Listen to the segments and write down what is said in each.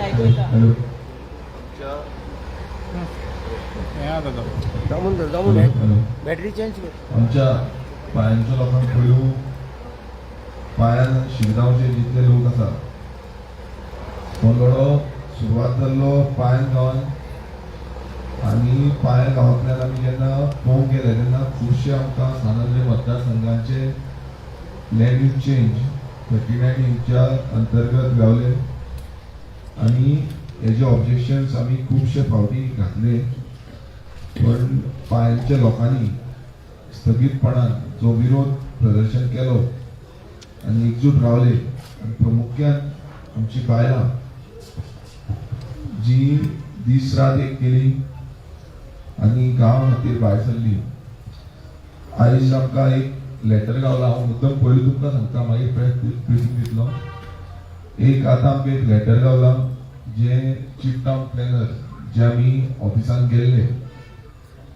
Hello. दामून धर, दामून. हॅलो. बॅटरी चेंज कर. आमच्या पायांच्या लोकांक पळोवन पायान शिरगांवचे जितले लोक आसा, हो लढो सुरवात जाल्लो पायन गांवान आनी पायन गांवांतल्यान आमी जेन्ना पळोवंक गेले तेन्ना खुबशे आमकां सान आंद्रे मतदारसंघाचे लँड यूज चेंज 39 इंच्या अंतर्गत गावले आनी हेजे ऑब्जेक्शन्स आमी खुबशे फावटी घातले, पण पायनच्या लोकांनी स्थगीतपणान जो विरोध प्रदर्शन केलो आनी एकजूट रावले आनी प्रामुख्यान आमची बायलां जी दीस रात एक केली आनी गांवा खातीर भायर सरली. आयज आमकां एक लेटर गावला. हांव मुद्दम पयलीं तुमकां सांगता, मागीर प्रेस ब्रिफींग दितलो. एक आतां आमकां एक लेटर गावला, जें चीफ टावन प्लॅनर जे आमी ऑफिसान गेल्ले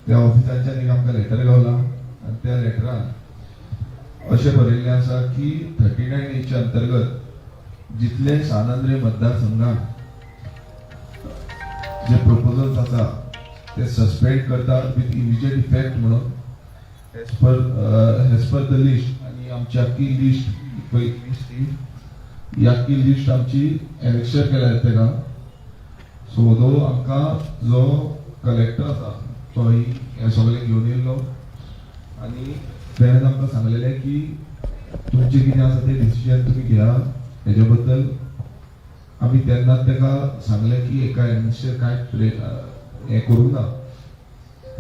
त्या ऑफिसांच्यान एक आमकां लेटर गावला आनी त्या लेटरान अशें बरयल्लें आसा की 39 एच्या अंतर्गत जितले सान आंद्रे मतदारसंघात जे प्रपोजल्स आसा ते सस्पेंड करता विथ इमिजिएट इफेक्ट म्हणून as per the list. आनी आमची आख्खी लिस्ट पळय, लिस्ट ही ही आख्खी लिस्ट आमची एनेक्शर केल्या तेका. सो दो आमकां जो कलेक्टर आसा तो ही हें सगळें घेवन येयल्लो आनी तेणें आमकां सांगलेलें की तुमचें कितें आसा तें डिसिजन तुमी घेया. हेजे बद्दल आमी तेन्नाच ताका सांगलें की एका एनेक्शर कांय हें करूंक ना.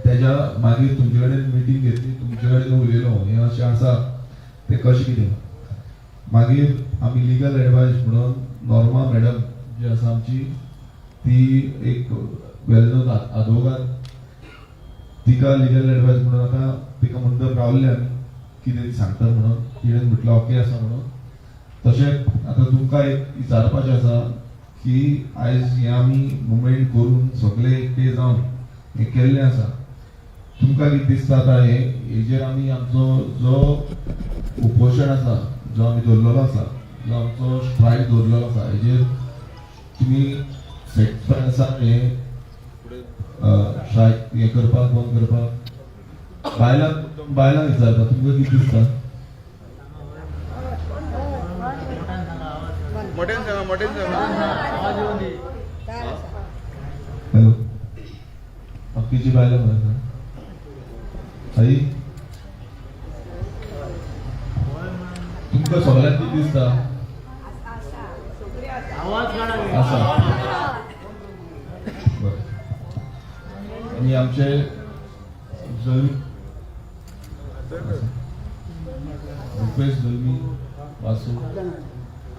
तेज्या मागीर तुमचे कडेन मिटींग घेतली, तुमचे कडेन उलयलो, हें अशें आसा तें कशें कितें. मागीर आमी लिगल एडवायस म्हणून नॉर्मा मॅडम जी आसा आमची, ती एक वेल नोन आदवोगाद, तिका लिगल एडवायस म्हणून आतां तिका मुद्दम रावल्ले आमी कितें ती सांगता म्हणून. तिणें म्हटलें ओके आसा म्हणून. तशेंच आतां तुमकां एक विचारपाचें आसा की आयज हें आमी मुवमेंट करून सगळे एकटे जावन हें केल्लें आसा, तुमकां कितें दिसता आतां हें हेजेर आमी आमचो जो उपोशण आसा, जो आमी दवरलेलो आसा, जो आमचो स्ट्रायक दवरलेलो आसा, हेजेर तुमी सॅटिस्फाय आसा? हें स्ट्रायक हें करपाक बंद करपाक बायलांक बायलांक विचारता, तुमकां कितें दिसता? मोठ्यान सांगा, मोठ्यान सांगा. हॅलो, बाकीची बायलां म्हणा. आई, तुमकां सगळ्यांक कितें दिसता? आसा, बरें. आनी आमचे जल्मी, रुपेश जल्मी, वासू.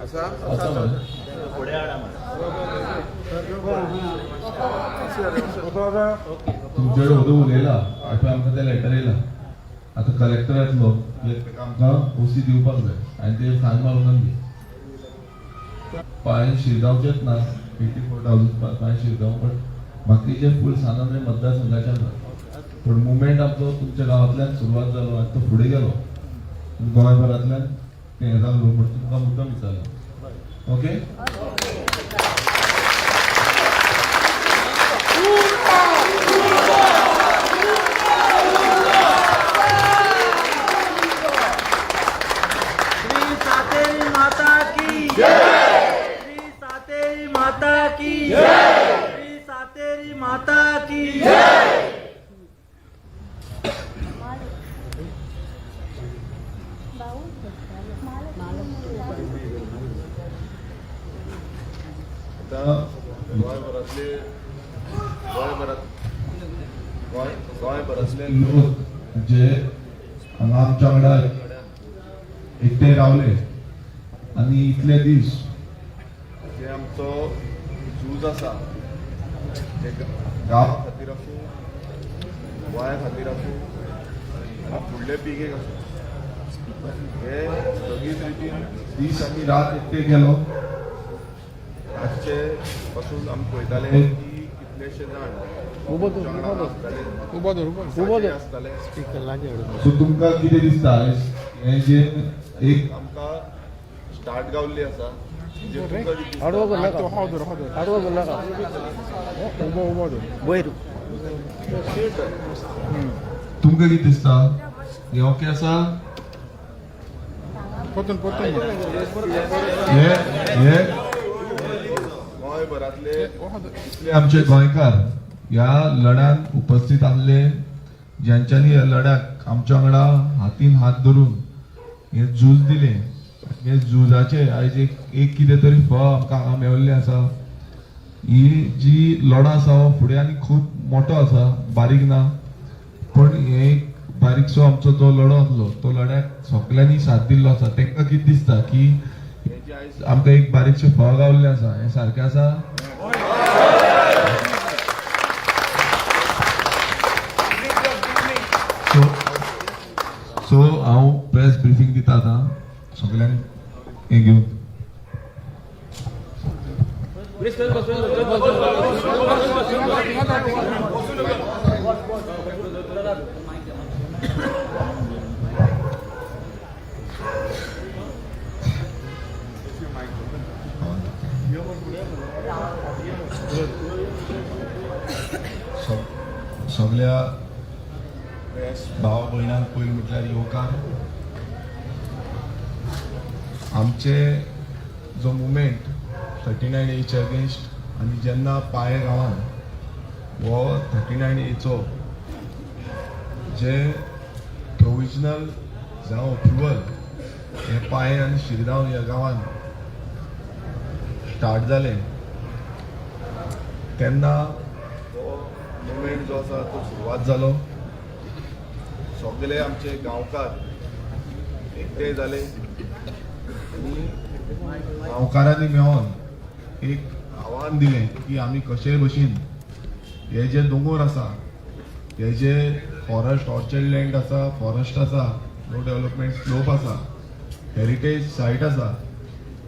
आसा. आसा मरे. तुमचे कडेन वदळ उलयला, पळय आमकां तें लेटर येयला. आतां कलेक्टर येतलो, ताका आमकां ओसी दिवपाक जाय आनी ते सायन मारूंक दी. पांय शिरगांवचेच ना, 84,000 पांय शिरगांव, बट बाकीचे फूल सान आंद्रे मतदारसंघाच्यान ना. पूण मुवमेंट आमचो तुमच्या गांवांतल्यान सुरवात जालो आनी तो फुडें गेलो, गोंयभरांतल्यान तें जालो म्हण तुमकां मुद्दम विचारलें. ओके. श्री सातेरी माता की जय! श्री सातेरी माता की जय! श्री सातेरी माता की जय! आतां गोंयभरांतले गोंयभरात गोंय गोंयभरांतले लोक जे हांगा आमच्या वांगडा एकटे रावले आनी इतले दीस जे आमचो झूज आसा, जे गांवा खातीर आसूं, गोंया खातीर आसूं आनी फुडले पिळगेक आसूं, हे स्थगीत रितीन दीस आनी रात एकटे गेलो. रातचे पासून आमी पळयताले की कितलेशे जाण उबो धर, आमच्या वांगडा उबो धर. आसताले, उबो धर, उबो दिसाचे धर. आसताले. सो तुमकां कितें दिसता आयज हें जे एक आमकां स्टार्ट गावल्ली आसा. जे तुमकां कितें दिसता? आडवो करू नाका, आडवो करू नाका. वयर. तुमकां कितें दिसता, हें ओके आसा? हे हे गोंयभरांतले इतले आमचे गोंयकार ह्या लढ्यान उपस्थित आसले, ज्यांच्यानी ह्या लढ्याक आमच्या वांगडा हातीन हात धरून हे झूज दिलें. हे झुजाचें आयज एक एक कितें तरी फळ आमकां हांगा मेवल्लें आसा. ही जी लढो आसा हो फुडें आनी खूब मोठो आसा, बारीक ना, पण हे एक बारीकसो आमचो जो लढो आसलो तो लढ्याक सगल्यांनी साथ दिल्लो आसा. तांकां कितें दिसता की हे जे आयज आमकां एक बारीकशें फळ गावल्लें आसा, हें सारकें आसा? सो सो हांव प्रेस ब्रिफींग दिता आतां सगल्यांक हें घेवन. सगल्या भाव भयणांक पयलीं म्हटल्यार येवकार. आमचे जो मुवमेंट 39 एच्या अगेन्स्ट आनी जेन्ना पाये गांवान हो 39 एचो जे प्रोविजनल जावं अप्रुवल हे पाये आनी शिरगांव ह्या गांवान स्टार्ट जालें तेन्ना हो मुवमेंट जो आसा तो सुरवात जालो. सगळे आमचे गांवकार एकठांय जाले आनी गांवकारांनी मेळोन एक आव्हान दिलें की आमी कशेय भशेन हे जे दोंगोर आसा, हे जे फॉरेस्ट ऑर्चर्ड लँड आसा, फॉरेस्ट आसा, नो डेवलपमेंट स्लोप आसा, हेरिटेज सायट आसा,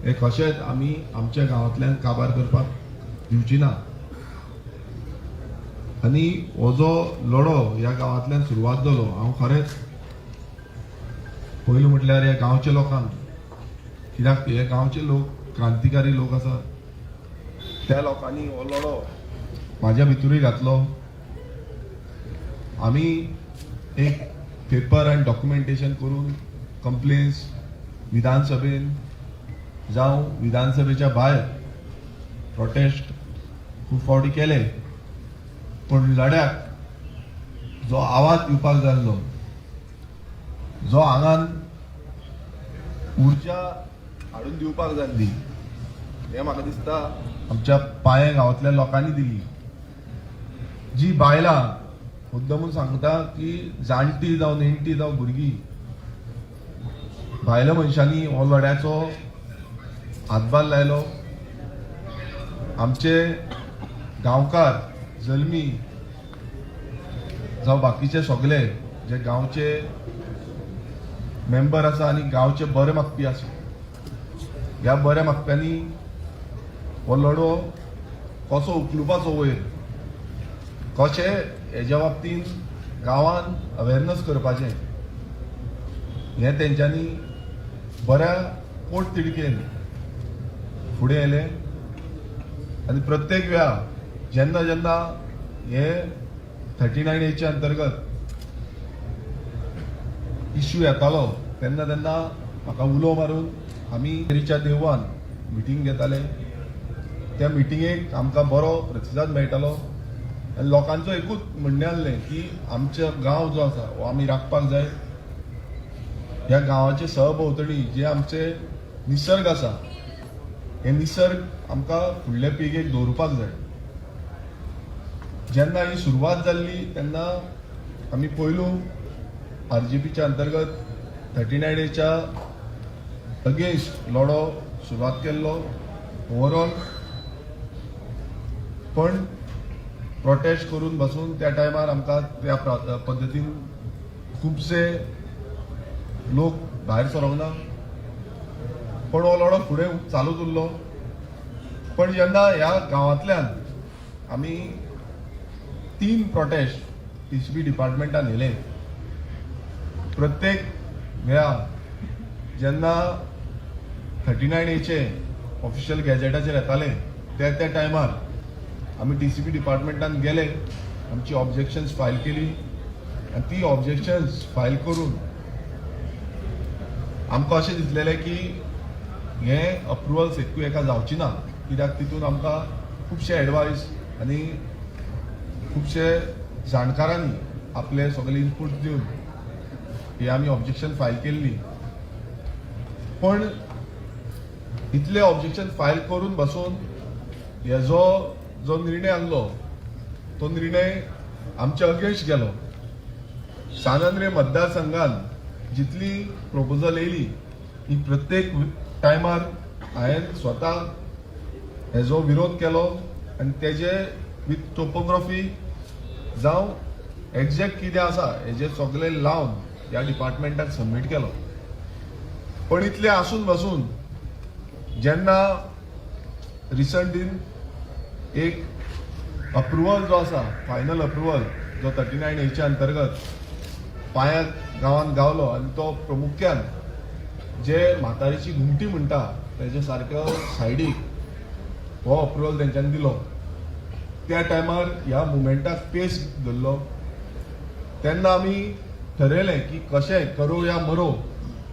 हे कशेंच आमी आमच्या गांवांतल्यान काबार करपाक दिवची ना. आनी हो जो लढो ह्या गांवांतल्यान सुरवात जालो, हांव खरेंच पयलीं म्हटल्यार ह्या गांवच्या लोकांक, कित्याक हे गांवचे लोक क्रांतिकारी लोक आसा, त्या लोकांनी हो लढो म्हाज्या भितरूय घातलो. आमी एक पेपर आनी डॉक्युमेंटेशन करून कंप्लेन्स विधानसभेन जावं विधानसभेच्या भायर प्रोटेस्ट खूब फावटी केले, पूण लढ्याक जो आवाज दिवपाक जाय आसलो, जो आंगान ऊर्जा हाडून दिवपाक जाय आसली, हें म्हाका दिसता आमच्या पाये गांवांतल्या लोकांनी दिली. जी बायलां मुद्दमून सांगता की जाणटी जावं नेणटी जावं भुरगीं, भायल्या मनशांनी हो लढ्याचो हातभार लायलो. आमचे गांवकार जल्मी जावं बाकीचे सगले जे गांवचे मेंबर आसा आनी गांवचे बरे मागपी आसा, ह्या बऱ्या मागप्यांनी हो लढो कसो उखलुपाचो वयर, कशें हेज्या बाबतीन गांवान अवेरनस करपाचें, हें तेंच्यांनी बऱ्या पोट तिडकेन फुडें येयलें. आनी प्रत्येक वेळा जेन्ना जेन्ना हे 39 एच्या अंतर्गत इश्यू येतालो तेन्ना तेन्ना म्हाका उलो मारून आमी च्या देवळान मिटींग घेताले. त्या मिटिंगेक आमकां बरो प्रतिसाद मेळटालो आनी लोकांचो एकूच म्हणणें आसलें की आमचो गांव जो आसा हो आमी राखपाक जाय. ह्या गांवाचे सहभोंवतणी जे आमचे निसर्ग आसा, हे निसर्ग आमकां फुडले पिळगेक दवरुपाक जाय. जेन्ना ही सुरवात जाल्ली तेन्ना आमी पयलू आरजीपीच्या अंतर्गत 39 एच्या अगेन्स्ट लढो सुरवात केल्लो ओवरऑल, पण प्रोटेस्ट करून बसून त्या टायमार आमकां त्या पद्दतीन खुबशे लोक भायर सरोंक ना, पण हो लढो फुडें चालूच उरलो. पण जेन्ना ह्या गांवांतल्यान आमी 3 प्रोटेस्ट टीसीबी डिपार्टमेंटान व्हेले, प्रत्येक वेळा जेन्ना 39 एचे ऑफिशियल गॅजेटाचेर येताले त्या त्या टायमार आमी टीसीपी डिपार्टमेंटान गेले, आमची ऑब्जेक्शन्स फायल केली आनी ती ऑब्जेक्शन्स फायल करून आमकां अशें दिसलेलें की हें अप्रुवल सेक्यू एका जावची ना, कित्याक तितून आमकां खुबशे एडवायस आनी खुबशे जाणकारांनी आपले सगळे इनपूट दिवन ही आमी ऑब्जेक्शन फायल केल्ली. पण इतले ऑब्जेक्शन फायल करून बसून हेजो जो निर्णय आहलो तो निर्णय आमच्या अगेन्स्ट गेलो. सान आंद्रे मतदारसंघान जितली प्रपोजल येयली ही प्रत्येक टायमार हांवें स्वता हेजो विरोध केलो आनी तेजे विथ टोपोग्राफी जावं एग्जॅक्ट कितें आसा हेजे सगळे लावन ह्या डिपार्टमेंटाक सबमीट केलो. पण इतलें आसून बसून जेन्ना रिसंट इन एक अप्रुवल जो आसा, फायनल अप्रुवल जो 39 एच्या अंतर्गत पांया गांवांत गावलो आनी तो प्रामुख्यान जे म्हातारीची घुमटी म्हणटा तेजे सारको सायडीक हो अप्रुवल तेंच्यांनी दिलो. त्या टायमार ह्या मुवमेंटाक पेस धरलो. तेन्ना आमी ठरयलें की कशें करो या मरो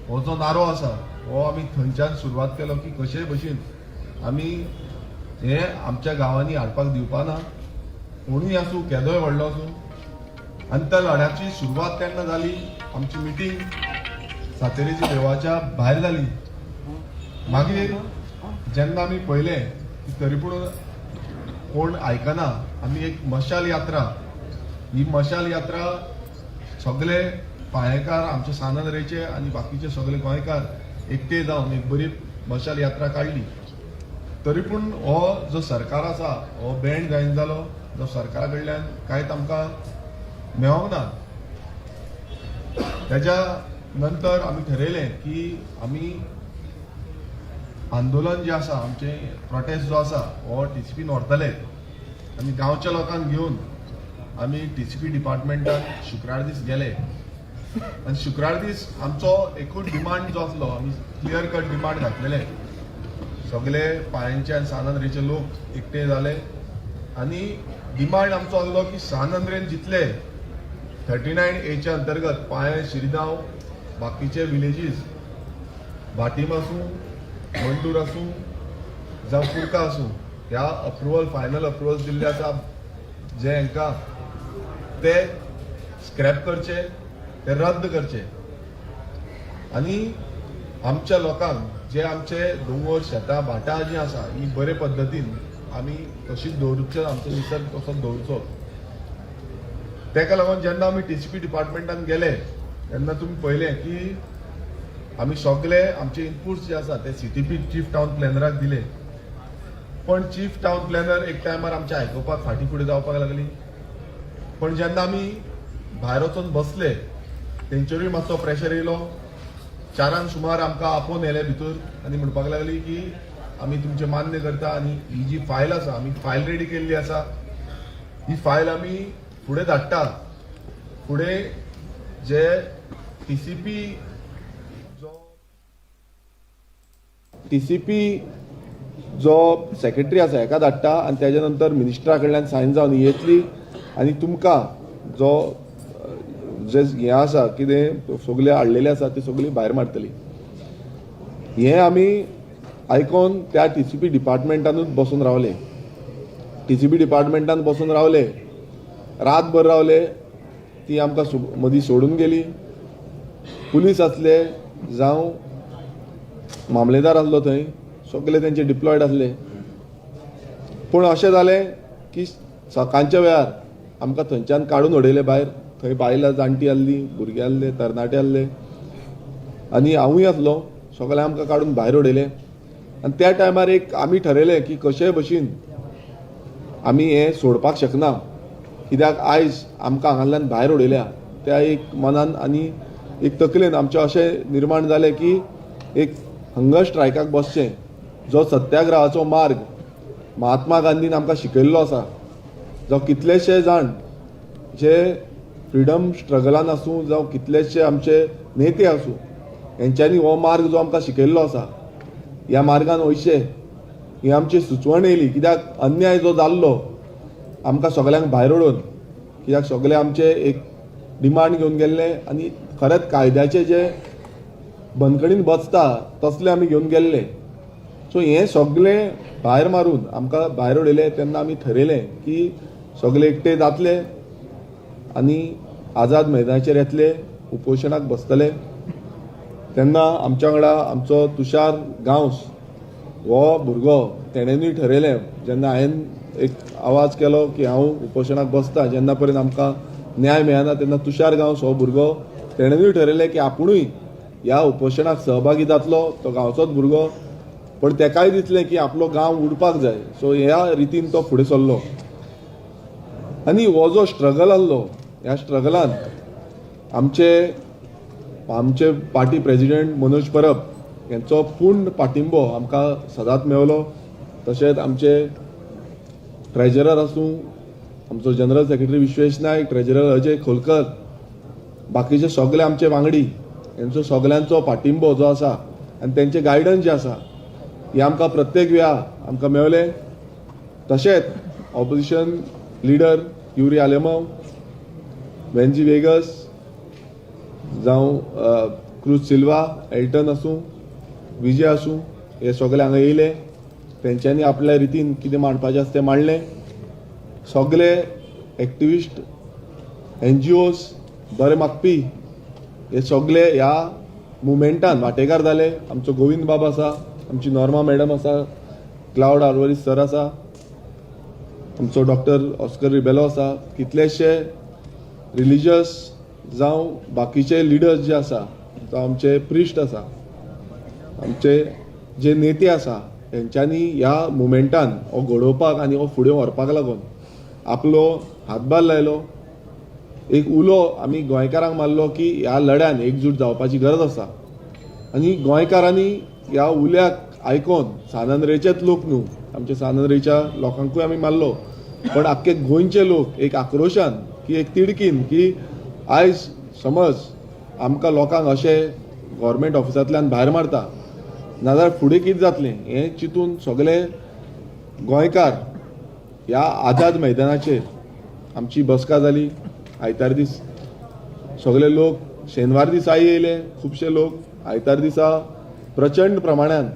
हो जो नारो आसा हो आमी थंयच्यान सुरवात केलो की कशेय भशेन आमी हे आमच्या गांवांनी हाडपाक दिवपा ना, कोणूय आसूं, केदोय व्हडलो आसूं. आनी त्या लढ्याची सुरवात तेन्ना जाली. आमची मिटींग सातेरीच्या देवाच्या भायर जाली. मागीर जेन्ना आमी पळयलें की तरी पूण कोण आयकना, आमी एक मशाल यात्रा, ही मशाल यात्रा सगळे पांयेकार आमचे सान आंद्रेचे आनी बाकीचे सगळे गोंयकार एकटे जावन एक बरी मशाल यात्रा काडली. तरी पूण हो जो सरकार आसा हो बँड जायना जालो, जो सरकारा कडल्यान कांयच आमकां मेळोंक ना. तेज्या नंतर आमी ठरयलें की आमी आंदोलन जें आसा, आमचें प्रोटेस्ट जो आसा हो टीसीपीन व्हरतले आनी गांवच्या लोकांक घेवन आमी टीसीपी डिपार्टमेंटान शुक्रार दीस गेले. आनी शुक्रार दीस आमचो एकूच डिमांड जो आसलो, आमी क्लियर कट डिमांड घातलेले. सगळे पांयांचे आनी सान आंद्रेचे लोक एकटे जाले आनी डिमांड आमचो आसलो की सान आंद्रेन जितले 39 एच्या अंतर्गत पांये, शिरगांव, बाकीचे विलेजीस, भाटीम आसूं, मंडूर आसूं जावं कुडका आसूं, ह्या अप्रुवल, फायनल अप्रुवल दिल्ले आसा जे हांकां ते स्क्रॅप करचे, ते रद्द करचे आनी आमच्या लोकांक जे आमचे दोंगर, शेतां, भाटां जीं आसा ही बरे पद्दतीन आमी तशीच दवरुचे, आमचो निसर्ग तसोच दवरचो. तेका लागून जेन्ना आमी टीसीपी डिपार्टमेंटान गेले तेन्ना तुमी पळयलें की आमी सगळे आमचे इनपुट्स जे आसा ते सीटीपी, चीफ टावन प्लॅनराक दिले. पण चीफ टावन प्लॅनर एक टायमार आमचे आयकुपाक फाटीं फुडें जावपाक लागली. पण जेन्ना आमी भायर वचून बसले तेंचेरूय मातसो प्रेशर येयलो. 4 सुमार आमकां आपोवन येयले भितर आनी म्हणपाक लागली की आमी तुमचें मान्य करता आनी ही जी फायल आसा, आमी फायल रेडी केल्ली आसा, ही फायल आमी फुडें धाडटा. फुडें जे टीसीपी जो टीसीपी जो सेक्रेटरी आसा हेका धाडटा आनी तेज्या नंतर मिनिस्टरा कडल्यान सायन जावन ही येतली आनी तुमकां जो जे हें आसा कितें सगळे हाडलेले आसा ते सगळी भायर मारतली. हें आमी आयकोन त्या टीसीपी डिपार्टमेंटानूच बसून रावले. टीसीपी डिपार्टमेंटान बसून रावले, रातभर रावले. ती आमकां मदीं सोडून गेली. पुलीस आसले जावं मामलेदार आसलो, थंय सगळे तेंचे डिप्लॉयड आसले. पूण अशें जालें की सकाळच्या वेळार आमकां थंयच्यान काडून उडयले भायर. थंय बायलां जाणटी आसली, भुरगे आसले, तरणाटे आसले आनी हांवूय आसलो. सगळे आमकां काडून भायर उडयले आनी त्या टायमार एक आमी ठरयलें की कशेय भशेन आमी हें सोडपाक शकना, कित्याक आयज आमकां हांगांतल्यान भायर उडयल्या. त्या एक मनान आनी एक तकलेन आमचें अशें निर्माण जालें की एक हंगर स्ट्रायकाक बसचें, जो सत्याग्रहाचो मार्ग महात्मा गांधीन आमकां शिकयल्लो आसा, जो कितलेशे जाण जे फ्रिडम स्ट्रगलान आसूं जावं कितलेशे आमचे नेते आसूं, हेंच्यांनी हो मार्ग जो आमकां शिकयल्लो आसा, ह्या मार्गान वयचें. ही आमची सुचवण येयली. कित्याक अन्याय जो जाल्लो आमकां सगल्यांक भायर उडोवन, कित्याक सगळे आमचे एक डिमांड घेवन गेल्ले आनी खरेंच कायद्याचे जे बंदखणीन बसता तसले आमी घेवन गेल्ले. सो हें सगळें भायर मारून आमकां भायर उडयलें. तेन्ना आमी थरयलें की सगळे एकटे जातले आनी आझाद मैदानाचेर येतले, उपोशणाक बसतले. तेन्ना आमच्या वांगडा आमचो तुषार गांवस हो भुरगो, तेणेनूय ठरयलें, जेन्ना हांवें एक आवाज केलो की हांव उपोशणाक बसता जेन्ना पर्यंत आमकां न्याय मेळना, तेन्ना तुषार गांवस हो भुरगो तेणेनूय ठरयलें की आपुणूय ह्या उपोशणाक सहभागी जातलो. तो गांवचोच भुरगो, पण तेकाय दिसलें की आपलो गांव उडपाक जाय. सो ह्या रितीन तो फुडें सरलो आनी हो जो स्ट्रगल आहलो, ह्या स्ट्रगलान आमचे आमचे पार्टी प्रेजिडेंट मनोज परब यांचो पूर्ण पाठिंबो आमकां सदांच मेवलो. तशेंच आमचे ट्रेजरर आसूं, आमचो general secretary Vishwesh Naik, treasurer Ajay Kholkar, बाकीचे सगळे आमचे वांगडी, यांचो सगळ्यांचो पाठिंबो जो आसा आनी तेंचे गायडन्स जे आसा हे आमकां प्रत्येक वेळा आमकां मेवले. तशेंच ऑपोजिशन लिडर युरी आलेमाव, वेंजी वेगस जावं क्रूज सिल्वा, एल्टन आसूं, विजय आसूं, हे सगळे हांगा येयले. तेंच्यांनी आपल्या रितीन कितें मांडपाचें आसा तें मांडलें. सगळे एक्टिविस्ट, एनजीओज, बरे मागपी हे सगळे ह्या मुवमेंटान वांटेकार जाले. आमचो गोविंद बाब आसा, आमची नॉर्मा मॅडम आसा, क्लावड आल्वारीस सर आसा, आमचो डॉक्टर ऑस्कर रिबेलो आसा, कितलेशे रिलिजियस जावं बाकीचे लिडर्स जे आसा, जावं आमचे प्रिस्ट आसा, आमचे जे नेते आसा, तेंच्यांनी ह्या मुवमेंटान हो घडोवपाक आनी हो फुडें व्हरपाक लागून आपलो हातभार लायलो. एक उलो आमी गोंयकारांक मारलो की ह्या लढ्यान एकजूट जावपाची गरज आसा आनी गोंयकारांनी ह्या उल्याक आयकोन, सान आंद्रेचेच लोक न्हू, आमच्या सान आंद्रेच्या लोकांकूय आमी मारलो, पण आख्खे गोंयचे लोक एक आक्रोशान की एक तिडकीन की आयज समज आमकां लोकांक अशें गव्हर्मेंट ऑफिसांतल्यान भायर मारता, नाजाल्यार फुडें कितें जातलें हें चिंतून सगळे गोंयकार ह्या आझाद मैदानाचेर आमची बसका जाली आयतार दीस. सगळे लोक शेनवार दिसाय येयले, खुबशे लोक आयतार दिसा प्रचंड प्रमाणान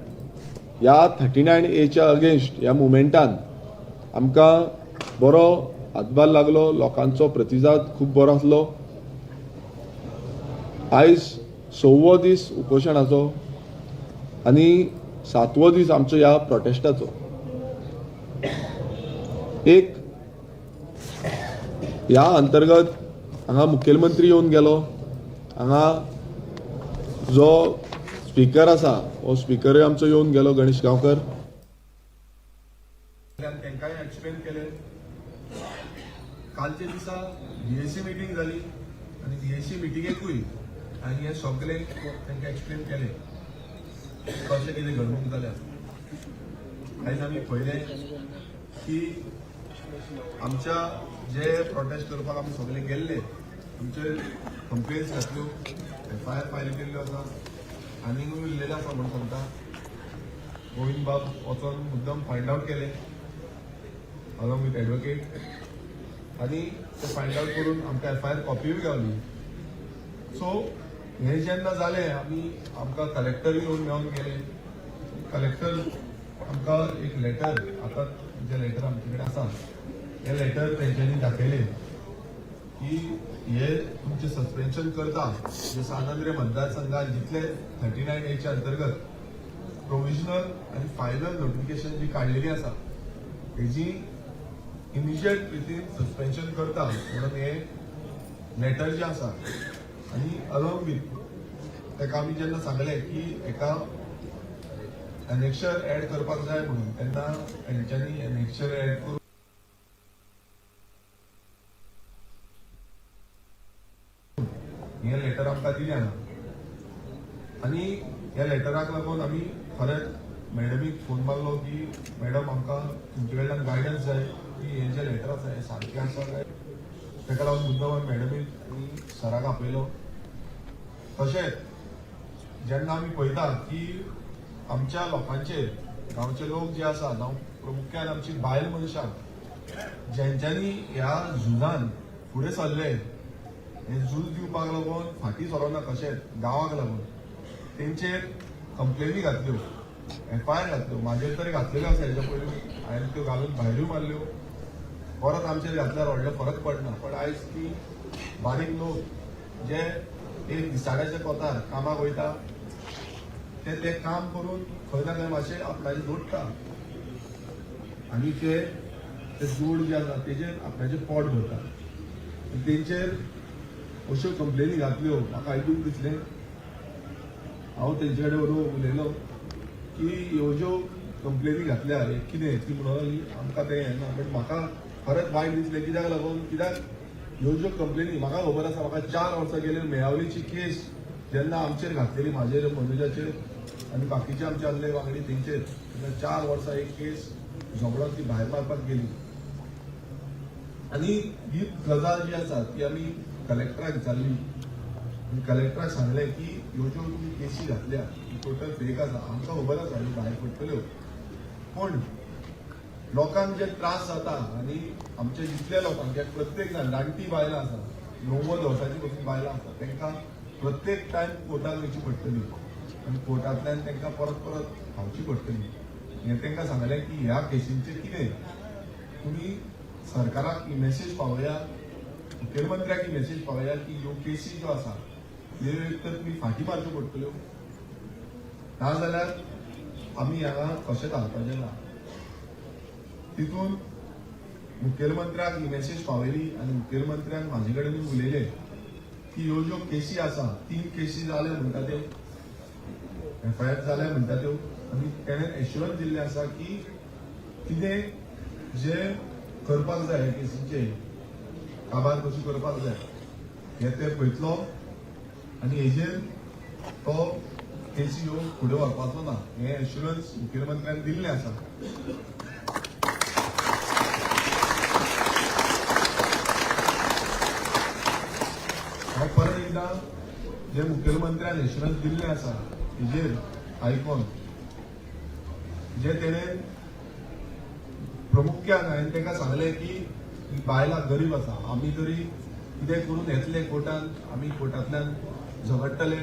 ह्या 39एच्या अगेन्स्ट ह्या मुवमेंटान आमकां बरो हातभार लागलो. लोकांचो प्रतिसाद खूब बरो आसलो. आयज सव्वो दीस उपोशणाचो आनी सातवो दीस आमचो ह्या प्रोटेस्टाचो. एक ह्या अंतर्गत हांगा मुखेलमंत्री येवन गेलो. हांगा जो स्पीकर आसा, हो स्पीकरूय आमचो येवन गेलो, गणेश गांवकर. तांकांय एक्सप्लेन केलें. कालच्या दिसा बीएसी मिटींग जाली आनी बीएसी मिटिंगेकूय आनी हें सगळें तांकां एक्सप्लेन केलें, कशें कितें घडणूक जाल्या. आयज आमी पळयलें की आमच्या जे प्रोटेस्ट करपाक आमी सगळे गेल्ले, आमचे कंप्लेन्स घातल्यो, एफआयआर फायल केल्ल्यो आसा, आनीकूय उरलेले आसा म्हूण सांगता. गोविंद बाब वचोन मुद्दम फायंड आवट केलें अलॉंग विथ एडवोकेट आनी ते फायंड आवट करून आमकां एफआयआर कॉपीय गावली. सो हें जेन्ना जालें, आमी आमकां कलेक्टर येवन मेळोन गेले. कलेक्टर आमकां एक लेटर, आतां जे लेटर आमचे कडेन आसा, हे लेटर तेंच्यांनी दाखयलें की हे तुमचें सस्पेन्शन करता जे सान आंद्रे मतदारसंघात जितले 39एच्या अंतर्गत प्रोविजनल आनी फायनल नोटिफिकेशन जी काडलेली आसा, हेजी इमिजिएट रितीन सस्पेन्शन करता म्हणून हे लेटर जे आसा. आनी अलॉंग विथ ताका आमी जेन्ना सांगलें की हेका एनेक्शर एड करपाक जाय म्हणून, तेन्ना हेंच्यांनी एनेक्शर एड करून हें लेटर आमकां दिलें हांगा. आनी ह्या लेटराक लागून आमी खरेंच मॅडमीक फोन मारलो की मॅडम, आमकां तुमचे कडल्यान गायडन्स जाय की हें जें लेटर आसा हें सारकें आसा काय. ताका लागून मुद्दम आमी मॅडमीक आनी सराक आपयलो. तशेंच जेन्ना आमी पळयता की आमच्या लोकांचेर गांवचे लोक जे आसा, जावं प्रामुख्यान आमची बायल मनशां जेंच्यांनी ह्या झुजान फुडें सरले, हें झूज दिवपाक लागून फाटीं सरोना कशेंच गांवाक लागून तेंचेर कंप्लेनी घातल्यो, एफआयआर घातल्यो. म्हाजेर तरी घातलेल्यो आसा हेच्या पयलीं, हांवें त्यो घालून भायरूय मारल्यो. परत आमचेर घातल्यार व्हडलो फरक पडना, पण आयज ती बारीक लोक जे एक दिसाड्याच्या कोतार कामाक वयता ते ते काम करून खंय ना खंय मातशें आपणाचें जोडटा आनी ते ते जोड जे आसा तेजेर आपणाचें पोट भरता. तेंचेर अश्यो कंप्लेनी घातल्यो. म्हाका आयकूंक दिसलें, हांव तेंचे कडेन उलयलो की ह्यो ज्यो कंप्लेनी घातल्या हे कितें, ती म्हणून लागली आमकां तें हें ना. बट म्हाका खरेंच वायट दिसलें. कित्याक लागून? कित्याक ह्यो ज्यो कंप्लेनी म्हाका खबर आसा, म्हाका 4 वर्सां गेले मेळावलीची केस जेन्ना आमचेर घातलेली, म्हाजेर, मनोजाचेर आनी बाकीचे आमचे आसले वांगडी तेंचेर, तेन्ना 4 वर्सां एक केस झगडोन ती भायर मारपाक गेली. आनी ही गजाल जी आसा ती आमी कलेक्टराक विचारली आनी कलेक्टराक सांगलें की ह्यो ज्यो तुमी केसी घातल्या ती टोटल फेक आसा, आमकां खबर आसा ह्यो भायर पडटल्यो, पूण लोकांक जे त्रास जाता आनी आमचे जितले लोकांक, प्रत्येक जाण जाणटी बायलां आसा, 90 वर्सांची पसून बायलां आसा, तांकां प्रत्येक टायम कोर्टान वयची पडटली आनी कोर्टांतल्यान तांकां परत परत खावची पडटली. हें तांकां सांगलें की ह्या केसींचेर कितें तुमी सरकाराक ही मेसेज पावया, मुखेलमंत्र्याक ही मेसेज पावया की ह्यो केसी ज्यो आसा ह्यो एक तर तुमी फाटीं मारच्यो पडटल्यो, नाजाल्यार आमी हांगा कशेंच हालपाचें ना. तितून मुखेलमंत्र्याक ही मेसेज पावयली आनी मुखेलमंत्र्यान म्हाजे कडेन उलयले की ह्यो ज्यो केसी आसा, 3 केसी जाल्यो म्हणटा त्यो, एफआयआर जाल्या म्हणटा त्यो, आनी तेणें एश्युरन्स दिल्लें आसा की कितें जे करपाक जाय ह्या केसींचेर काबार कशी करपाक जाय हें ते पळयतलो आनी हेजेर तो केसी ह्यो फुडें व्हरपाचो ना, हें एश्युरन्स मुखेलमंत्र्यान दिल्लें आसा. हांव परत एकदां जे मुखेलमंत्र्यान एश्युरन्स दिल्लें आसा हेजेर आयकोन जे तेणें प्रामुख्यान हांवें ताका सांगलें की बायलां गरीब आसा, आमी तरी कितें करून येतले कोर्टान, आमी कोर्टांतल्यान झगडटले,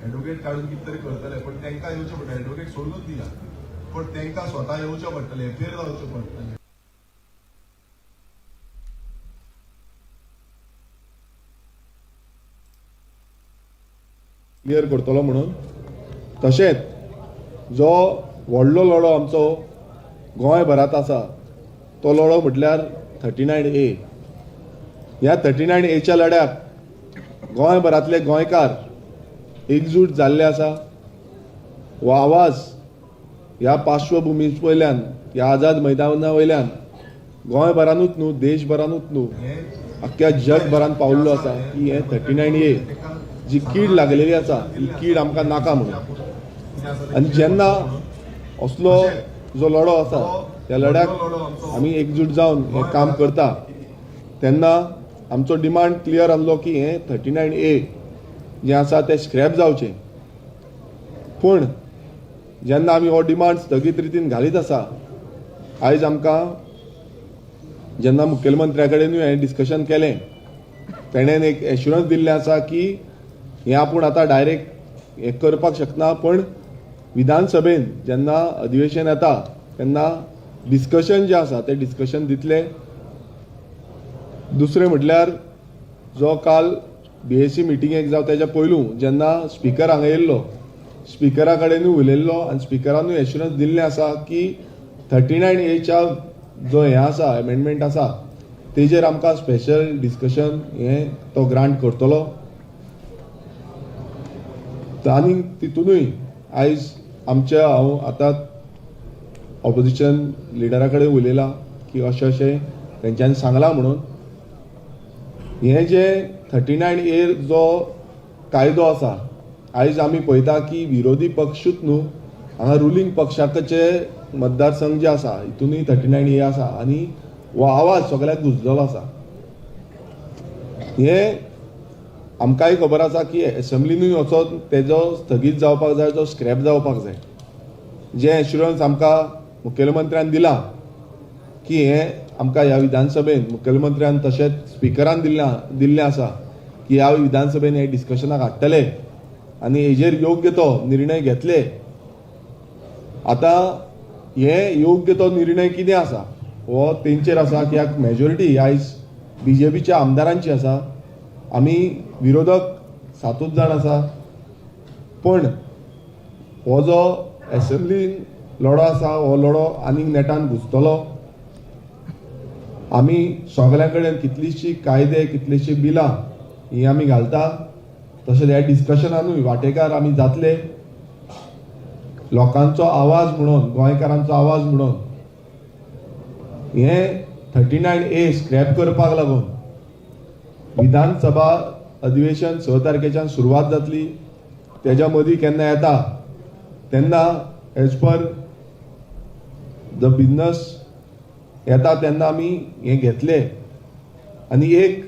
एडवोकेट काडून कितें तरी करतले, पण तांकां येवचें पडटलें. एडवोकेट सोडूनच दिया, पण तांकां स्वता येवचें पडटलें, एफआयआर जावचें पडटलें. क्लियर करतलो म्हणून. तशेंच जो व्हडलो लढो आमचो गोंयभरांत आसा तो लढो म्हटल्यार 39A. ह्या 39Aच्या लढ्याक गोंयभरांतले गोंयकार एकजूट जाल्ले आसा. हो आवाज ह्या पार्श्वभुमी वयल्यान, ह्या आझाद मैदाना वयल्यान गोंयभरानूच न्हू, देशभरानूच न्हू, अख्ख्या जगभरान पावल्लो आसा की हें 39A जी कीड लागलेली आसा ही कीड आमकां नाका म्हणून. आनी जेन्ना असलो जो लढो आसा त्या लढ्याक आमी एकजूट जावन हें काम करता तेन्ना आमचो डिमांड क्लियर आसलो की हें 39A जें आसा तें स्क्रॅप जावचें. पूण जेन्ना आमी हो डिमांड स्थगीत रितीन घालीत आसा, आयज आमकां जेन्ना मुखेलमंत्र्या कडेनूय हांवें डिस्कशन केलें, तेणें एक एश्युरन्स दिल्लें आसा की हें आपूण आतां डायरेक्ट हें करपाक शकना, पण विधानसभेन जेन्ना अधिवेशन येता तेन्ना डिस्कशन जें आसा तें डिस्कशन दितले. दुसरें म्हटल्यार जो काल बीएसी मिटिंगेक जावं तेज्या पयलू जेन्ना स्पिकर हांगा येयल्लो, स्पिकरा कडेनूय उलयल्लो आनी स्पिकरानूय एश्युरन्स दिल्लें आसा की 39Aच्या जो हें आसा एमेंडमेंट आसा तेजेर आमकां स्पेशल डिस्कशन हें तो ग्रांट करतलो. आनी तितूनय आयज आमच्या हांव आतां ऑपोजिशन लिडरा कडेन उलयलां की अशें अशें तेंच्यांनी सांगलां म्हणून हें जे 39A जो कायदो आसा, आयज आमी पळयता की विरोधी पक्षूच न्हू, हांगा रुलींग पक्षाचे मतदारसंघ जे आसा हितूनय 39A आसा आनी हो आवाज सगळ्याक गुजलेलो आसा. हें आमकांय खबर आसा की एसेंब्लीनूय वचोन तेजो स्थगीत जावपाक जाय, तो स्क्रॅप जावपाक जाय. जें एश्युरन्स आमकां मुखेलमंत्र्यान दिलां की हें आमकां ह्या विधानसभेन मुखेलमंत्र्यान तशेंच स्पिकरान दिल्लें आसा की ह्या विधानसभेन हे डिस्कशनाक हाडटले आनी हेजेर योग्य तो निर्णय घेतले. आतां हे योग्य तो निर्णय कितें आसा हो तेंचेर आसा कित्याक मेजॉरिटी आयज बीजेपीच्या आमदारांची आसा, आमी विरोधक 7 जाण आसा. पण हो जो एसेंब्लीन लढो आसा हो लढो आनीक नेटान घुसतलो. आमी सगळ्यां कडेन कितलींशीं कायदे कितलींशीं बिलां हीं आमी घालता, तशेंच ह्या डिस्कशनानूय वांटेकार आमी जातले. लोकांचो आवाज म्हणून, गोंयकारांचो आवाज म्हणून हें 39A scrap करपाक लागून विधानसभा अधिवेशन 6 तारखेच्यान सुरवात जातली. तेज्या मदीं केन्ना येता तेन्ना एज पर the business येता तेन्ना आमी हें घेतले. आनी एक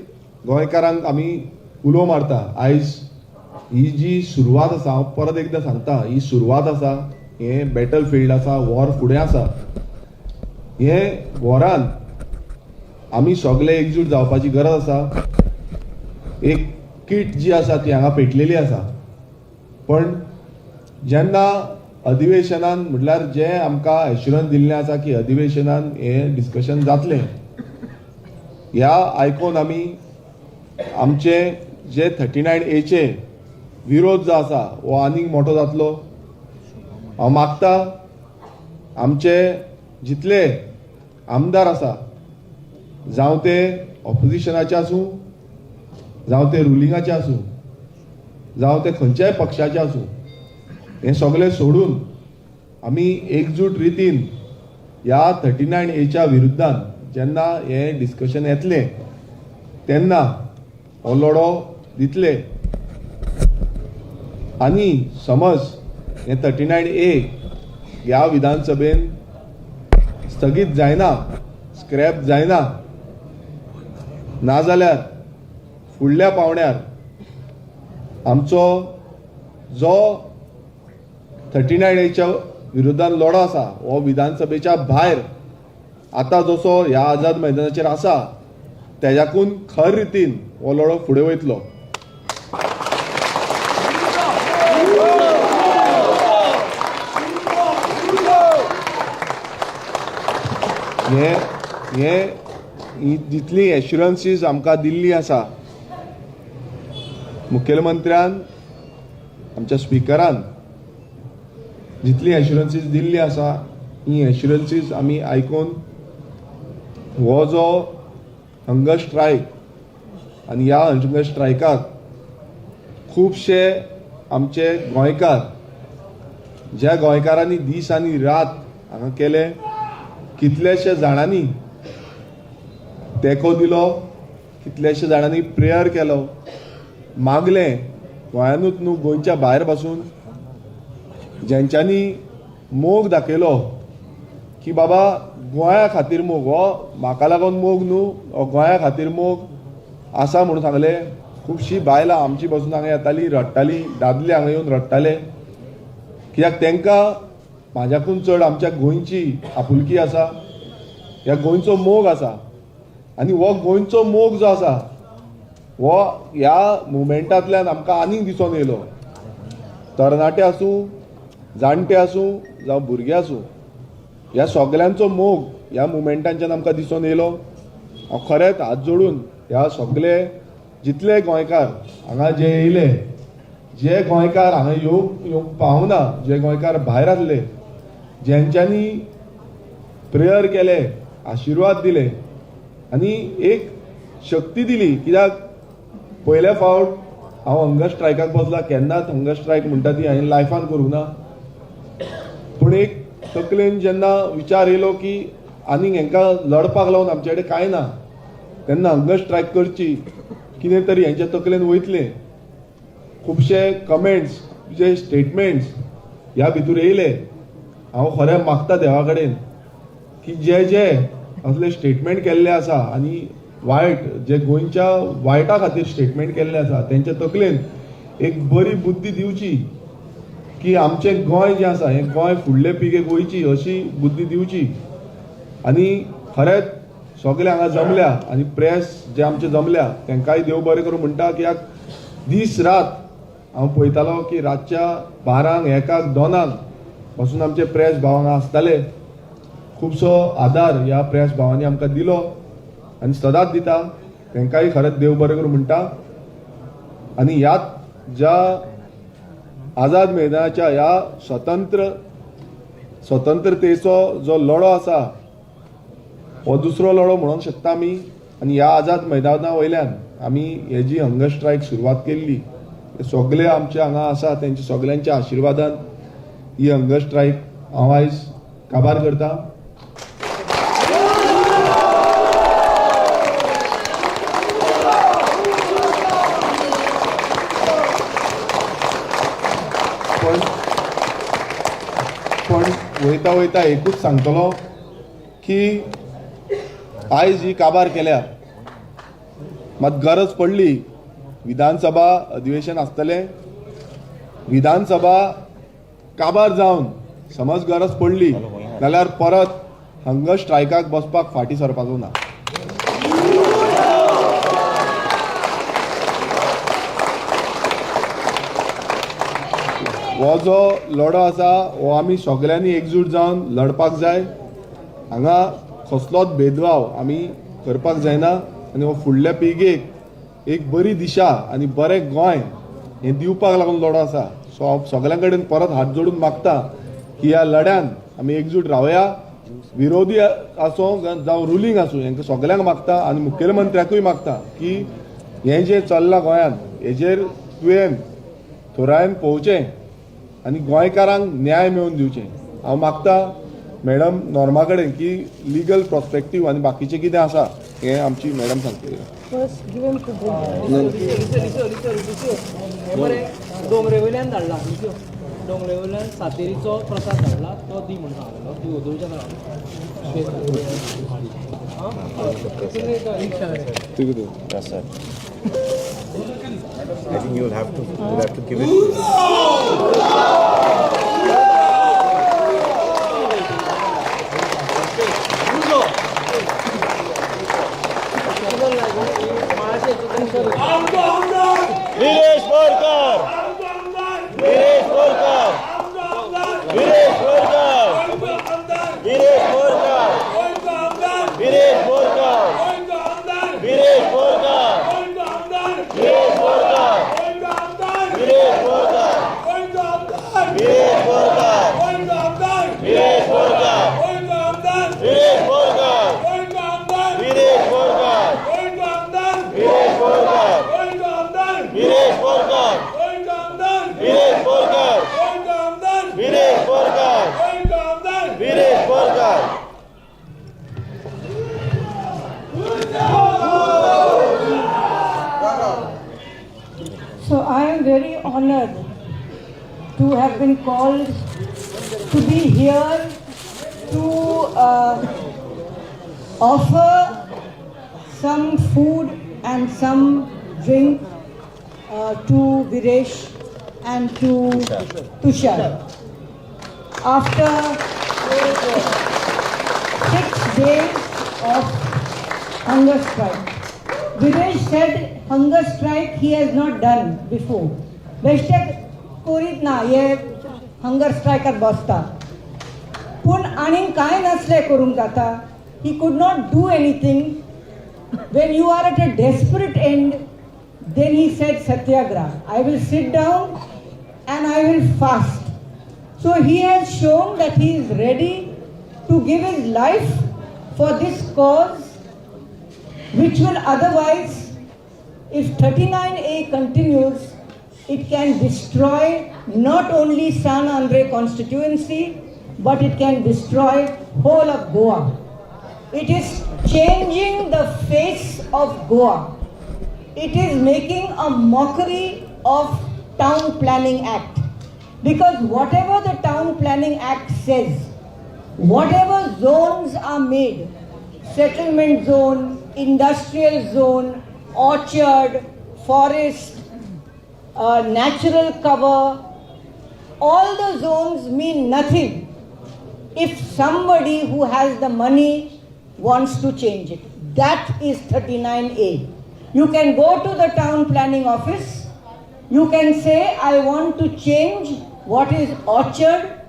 गोंयकारांक आमी उलो मारता, आयज ही जी सुरवात आसा, हांव परत एकदां सांगता, ही सुरवात आसा, हें बॅटल फिल्ड आसा, वॉर फुडें आसा. हे वॉरान आमी सगळे एकजूट जावपाची गरज आसा. एक कीट जी आसा ती हांगा पेटलेली आसा, पण जेन्ना अधिवेशनान म्हटल्यार जें आमकां एश्युरन्स दिल्लें आसा की अधिवेशनान हें डिस्कशन जातलें, ह्या आयकून आमी आमचे जे 39Aचे विरोध जो आसा हो आनीक मोठो जातलो. हांव मागता आमचे जितले आमदार आसा, जावं ते ऑपोजिशनाचे आसूं, जावं ते रुलिंगाचे आसूं, जावं ते खंयच्याय पक्षाचे आसूं, हें सगळें सोडून आमी एकजूट रितीन ह्या 39Aच्या विरुद्धान जेन्ना हें डिस्कशन येतलें तेन्ना हो लढो दितले. आनी समज हें 39A ह्या विधानसभेन स्थगीत जायना, स्क्रॅप जायना, नाजाल्यार फुडल्या पावंड्यार आमचो जो 39Aच्या विरोधान लढो आसा हो विधानसभेच्या भायर आतां जसो ह्या आझाद मैदानाचेर आसा तेज्याकून खर रितीन हो लढो फुडें वयतलो. हे हे ही जितली एश्युरन्सीज आमकां दिल्ली आसा मुखेलमंत्र्यान, आमच्या स्पिकरान जितली एश्युरन्सीज दिल्ली आसा ही एश्युरन्सीज आमी आयकून हो जो हंगर स्ट्रायक आनी ह्या हंगर स्ट्रायकाक खुबशे आमचे गोंयकार, ज्या गोंयकारांनी दीस आनी रात हांगा केले, कितलेशे जाणांनी तेंको दिलो, कितलेशे जाणांनी प्रेयर केलो, मागलें गोंयानूच न्हू गोंयच्या भायर पासून, जेंच्यांनी मोग दाखयलो की बाबा गोंया खातीर मोग, हो म्हाका लागून मोग न्हू, हो गोंया खातीर मोग आसा म्हणून सांगलें. खुबशीं बायलां आमची बसून हांगा येतालीं, रडटालीं, दादले हांगा येवन रडटाले, कित्याक तांकां म्हाज्याकून चड आमच्या गोंयची आपुलकी आसा, ह्या गोंयचो मोग आसा. आनी हो गोंयचो मोग जो आसा हो ह्या मुवमेंटांतल्यान आमकां आनीक दिसून येयलो. तरणाटे आसूं, जाणटे आसूं, जावं भुरगे आसूं, ह्या सगल्यांचो मोग ह्या मुवमेंटांच्यान आमकां दिसून येयलो. हांव खरेंच हात जोडून ह्या सगले जितले गोंयकार हांगा जे येयले, जे गोंयकार हांगा येवंक पावना, जे गोंयकार भायर आसले, जेंच्यांनी प्रेयर केले, आशिर्वाद दिले आनी एक शक्ती दिली. कित्याक पयले फावट हांव हंगर स्ट्रायकाक बसला, केन्नाच हंगर स्ट्रायक म्हणटा ती हांवें लायफान करूंक ना, पूण एक तकलेन जेन्ना विचार येयलो की आनीक हेंकां लडपाक लावन आमचे कडेन कांय ना, तेन्ना हंगर स्ट्रायक करची, कितें तरी हेंच्या तकलेन वयतलें. खुबशे कमेंट्स, जे स्टेटमेंट्स ह्या भितूर येयले. हांव खरें मागता देवा कडेन की जे जे असले स्टेटमेंट केल्ले आसा आनी वायट, जे गोंयच्या वायटा खातीर स्टेटमेंट केल्ले आसा, तेंच्या तकलेन एक बरी बुद्धी दिवची की आमचें गोंय जें आसा हें गोंय फुडले पिळगेक वयची अशी बुद्धी दिवची. आनी खरेंच सगळे हांगा जमल्या आनी प्रेस जे आमचे जमल्या तांकांय देव बरें करूं म्हणटा, कित्याक दीस रात हांव पळयतालो की रातच्या 12, 1, 2 बसून आमचे प्रेस भाव हांगा आसताले. खुबसो आदार ह्या प्रेस भावांनी आमकां दिलो आनी सदांच दिता, तांकांय खरेंच देव बरें करूं म्हणटा. आनी ह्याच ज्या आझाद मैदानाच्या ह्या स्वतंत्रतेचो जो लढो आसा हो दुसरो लढो म्हणूंक शकता आमी. आनी ह्या आझाद मैदाना वयल्यान आमी हेजी हंगर स्ट्रायक सुरवात केल्ली. सगळे आमचे हांगा आसा तेंच्या सगळ्यांच्या आशिर्वादान ही हंगर स्ट्रायक हांव आयज काबार करता. पण वयता वयता एकूच सांगतलो की आयज ही काबार केल्या, मात गरज पडली विधानसभा अधिवेशन आसतलें, विधानसभा काबार जावन समज गरज पडली जाल्यार परत हंगर स्ट्रायकाक बसपाक फाटीं सरपाचो ना. हो जो लढो आसा हो आमी सगळ्यांनी एकजूट जावन लढपाक जाय. हांगा कसलोच भेदभाव आमी करपाक जायना आनी हो फुडल्या पिळगेक एक बरी दिशा आनी बरें गोंय हें दिवपाक लागून लढो आसा. सो हांव सगळ्यां कडेन परत हात जोडून मागता की ह्या लढ्यान आमी एकजूट रावया. विरोधी आसूं जावं रुलींग आसूं, हेंकां सगळ्यांक मागता आनी मुखेलमंत्र्याकूय मागता की हें जें चल्लां गोंयांत हेजेर तुवें थोरायन पळोवचें आनी गोंयकारांक न्याय मेळोवन दिवचें. हांव मागता मॅडम नॉर्मा कडेन की लिगल प्रोस्पेक्टीव आनी बाकीचें कितें आसा हें आमची मॅडम सांगतली. दोंगरे वयल्यान धाडला, दोंगरे वयल्यान सातेरीचो प्रसाद धाडला, तो दी म्हणून सांगलो, ती ओदोळच्या. I think you'll have to give it. Viresh Borkar, Viresh Borkar, Viresh Borkar, Viresh Borkar, Viresh Borkar, Viresh Borkar, Viresh Borkar, Viresh Borkar, Viresh Borkar, Viresh Borkar, Viresh Borkar, Viresh Borkar, Viresh Borkar, Viresh Borkar, Viresh Borkar, Viresh Borkar, Viresh Borkar. So I am very honored to have been called to be here to offer some food and some drink to Viresh and to Tushar. After 6 days of hunger strike. Viresh said hunger strike he has not done before. बेश्टे कोरीत ना हे hunger स्ट्रायकार बसता, पूण आनीक कांय नासलें करूंक जाता. He could not do anything. When you are at a desperate end, then he said satyagraha. I will sit down and I will fast. So he has shown that he is ready to give his life for this cause, which will otherwise, if 39A continues, it can destroy not only San Andre constituency, but it can destroy whole of Goa. It is changing the face of Goa. It is making a mockery of Town Planning Act. Because whatever the Town Planning Act says, whatever zones are made, settlement zone, industrial zone, orchard, forest, natural cover, All the zones mean nothing if somebody who has the money wants to change it. That is 39A. You can go to the town planning office. You can say, I want to change what is orchard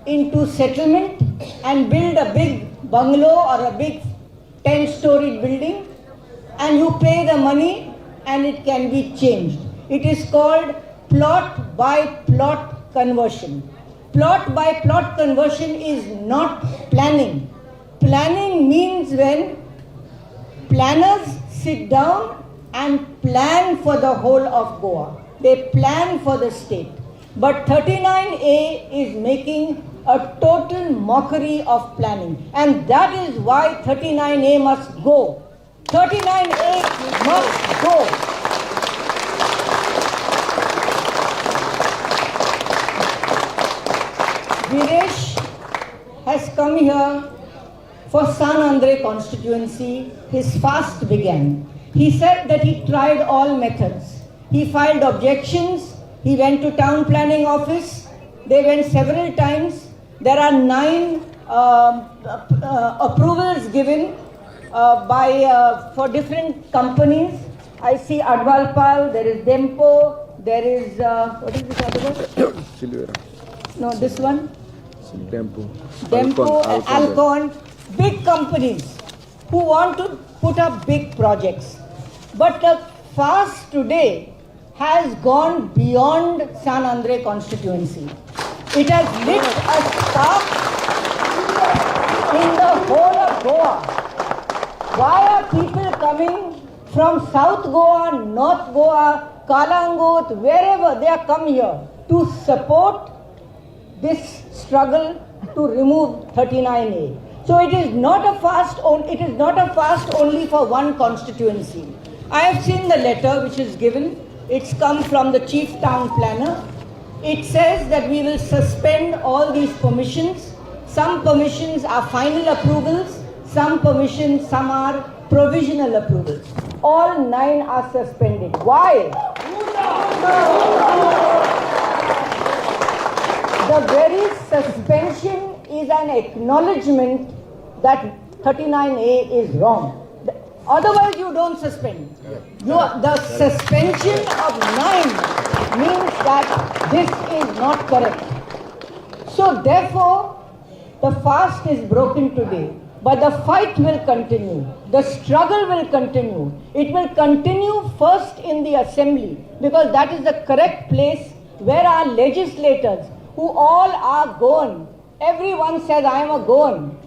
into settlement and build a big bungalow or a big 10-story building, and you pay the money and it can be changed. It is called plot by plot conversion. Plot by plot conversion is not planning. Planning means when planners sit down and plan for the whole of Goa. They plan for the state. But 39A is making a total mockery of planning. And that is why 39A must go. 39A must go. Viresh has come here for San Andre constituency. His fast began. He said that he tried all methods. He filed objections. He went to town planning office. They went several times. There are 9 approvals given by for different companies. I see Advalpal, there is Dempo, there is, what is this other one? Silveira. No, this one? Dempo. Dempo, Alcon, big companies who want to put up big projects. But the fast today has gone beyond San Andre constituency. It has lit a spark in the whole of Goa. Why are people coming from South Goa, North Goa, Kalangut, wherever they are come here to support this struggle to remove 39A? So it is not a fast it is not a fast only for one constituency. I have seen the letter which is given. It's come from the chief town planner. It says that we will suspend all these permissions. Some permissions are final approvals, some permissions, some are provisional approvals. All 9 are suspended. Why? The very suspension is an acknowledgement that 39A is wrong. Otherwise, you don't suspend. The suspension of 9 means that this is not correct. So therefore, the fast is broken today, but the fight will continue. The struggle will continue. It will continue first in the assembly, because that is the correct place where our legislators, who all are Goan, everyone says I am a Goan.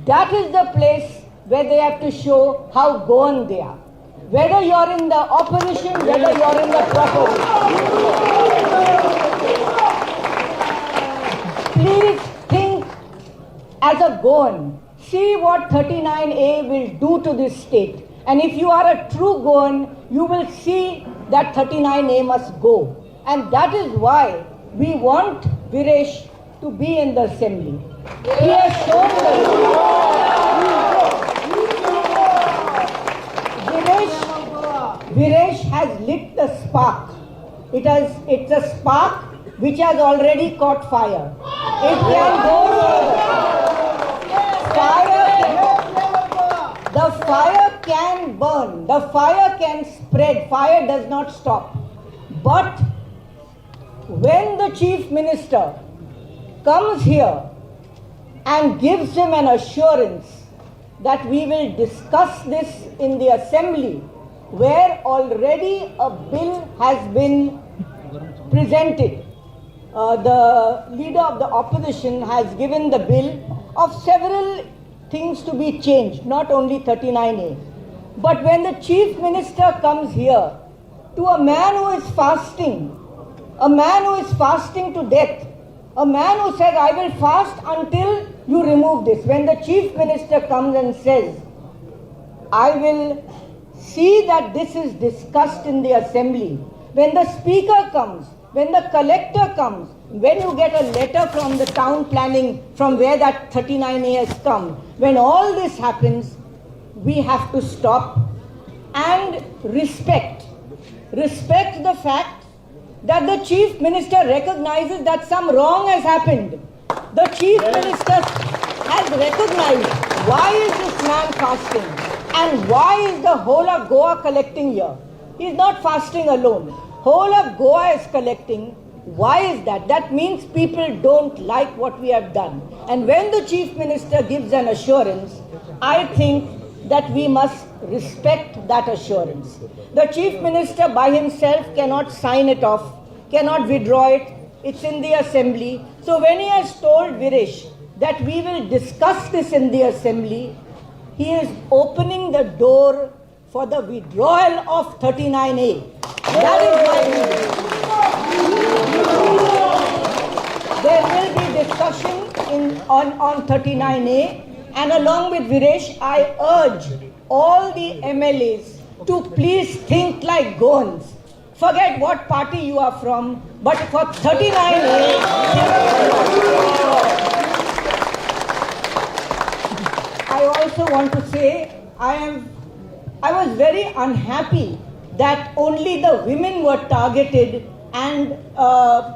That is the place where they have to show how Goan they are. Whether you are in the opposition, whether you are in the proposition. Please think as a Goan. See what 39A will do to this state. And if you are a true Goan, you will see that 39A must go. And that is why we want Viresh to be in the assembly. He has shown the Viresh has lit the spark. It's a spark which has already caught fire. It can go further. The fire can burn. The fire can spread. Fire does not stop. But when the chief minister comes here and gives him an assurance that we will discuss this in the assembly, where already a bill has been presented. The leader of the opposition has given the bill of several things to be changed, not only 39A. But when the chief minister comes here to a man who is fasting, a man who is fasting to death, a man who says, I will fast until you remove this. When the chief minister comes and says, I will see that this is discussed in the assembly. When the speaker comes, when the collector comes, when you get a letter from the town planning from where that 39A has come, when all this happens, we have to stop and respect. Respect the fact that the Chief Minister recognizes that some wrong has happened. The Chief Minister has recognized why is this man fasting and why is the whole of Goa collecting here. He is not fasting alone. Whole of Goa is collecting. Why is that? That means people don't like what we have done. And when the Chief Minister gives an assurance, I think that we must respect that assurance. The Chief Minister by himself cannot sign it off, cannot withdraw it. It's in the assembly. So when he has told Viresh that we will discuss this in the assembly, he is opening the door for the withdrawal of 39A. That is my reading. There will be discussion on 39A, and along with Viresh, I urge all the MLAs to please think like Goans. Forget what party you are from, but for 39A, think Goan. I also want to say I was very unhappy that only the women were targeted and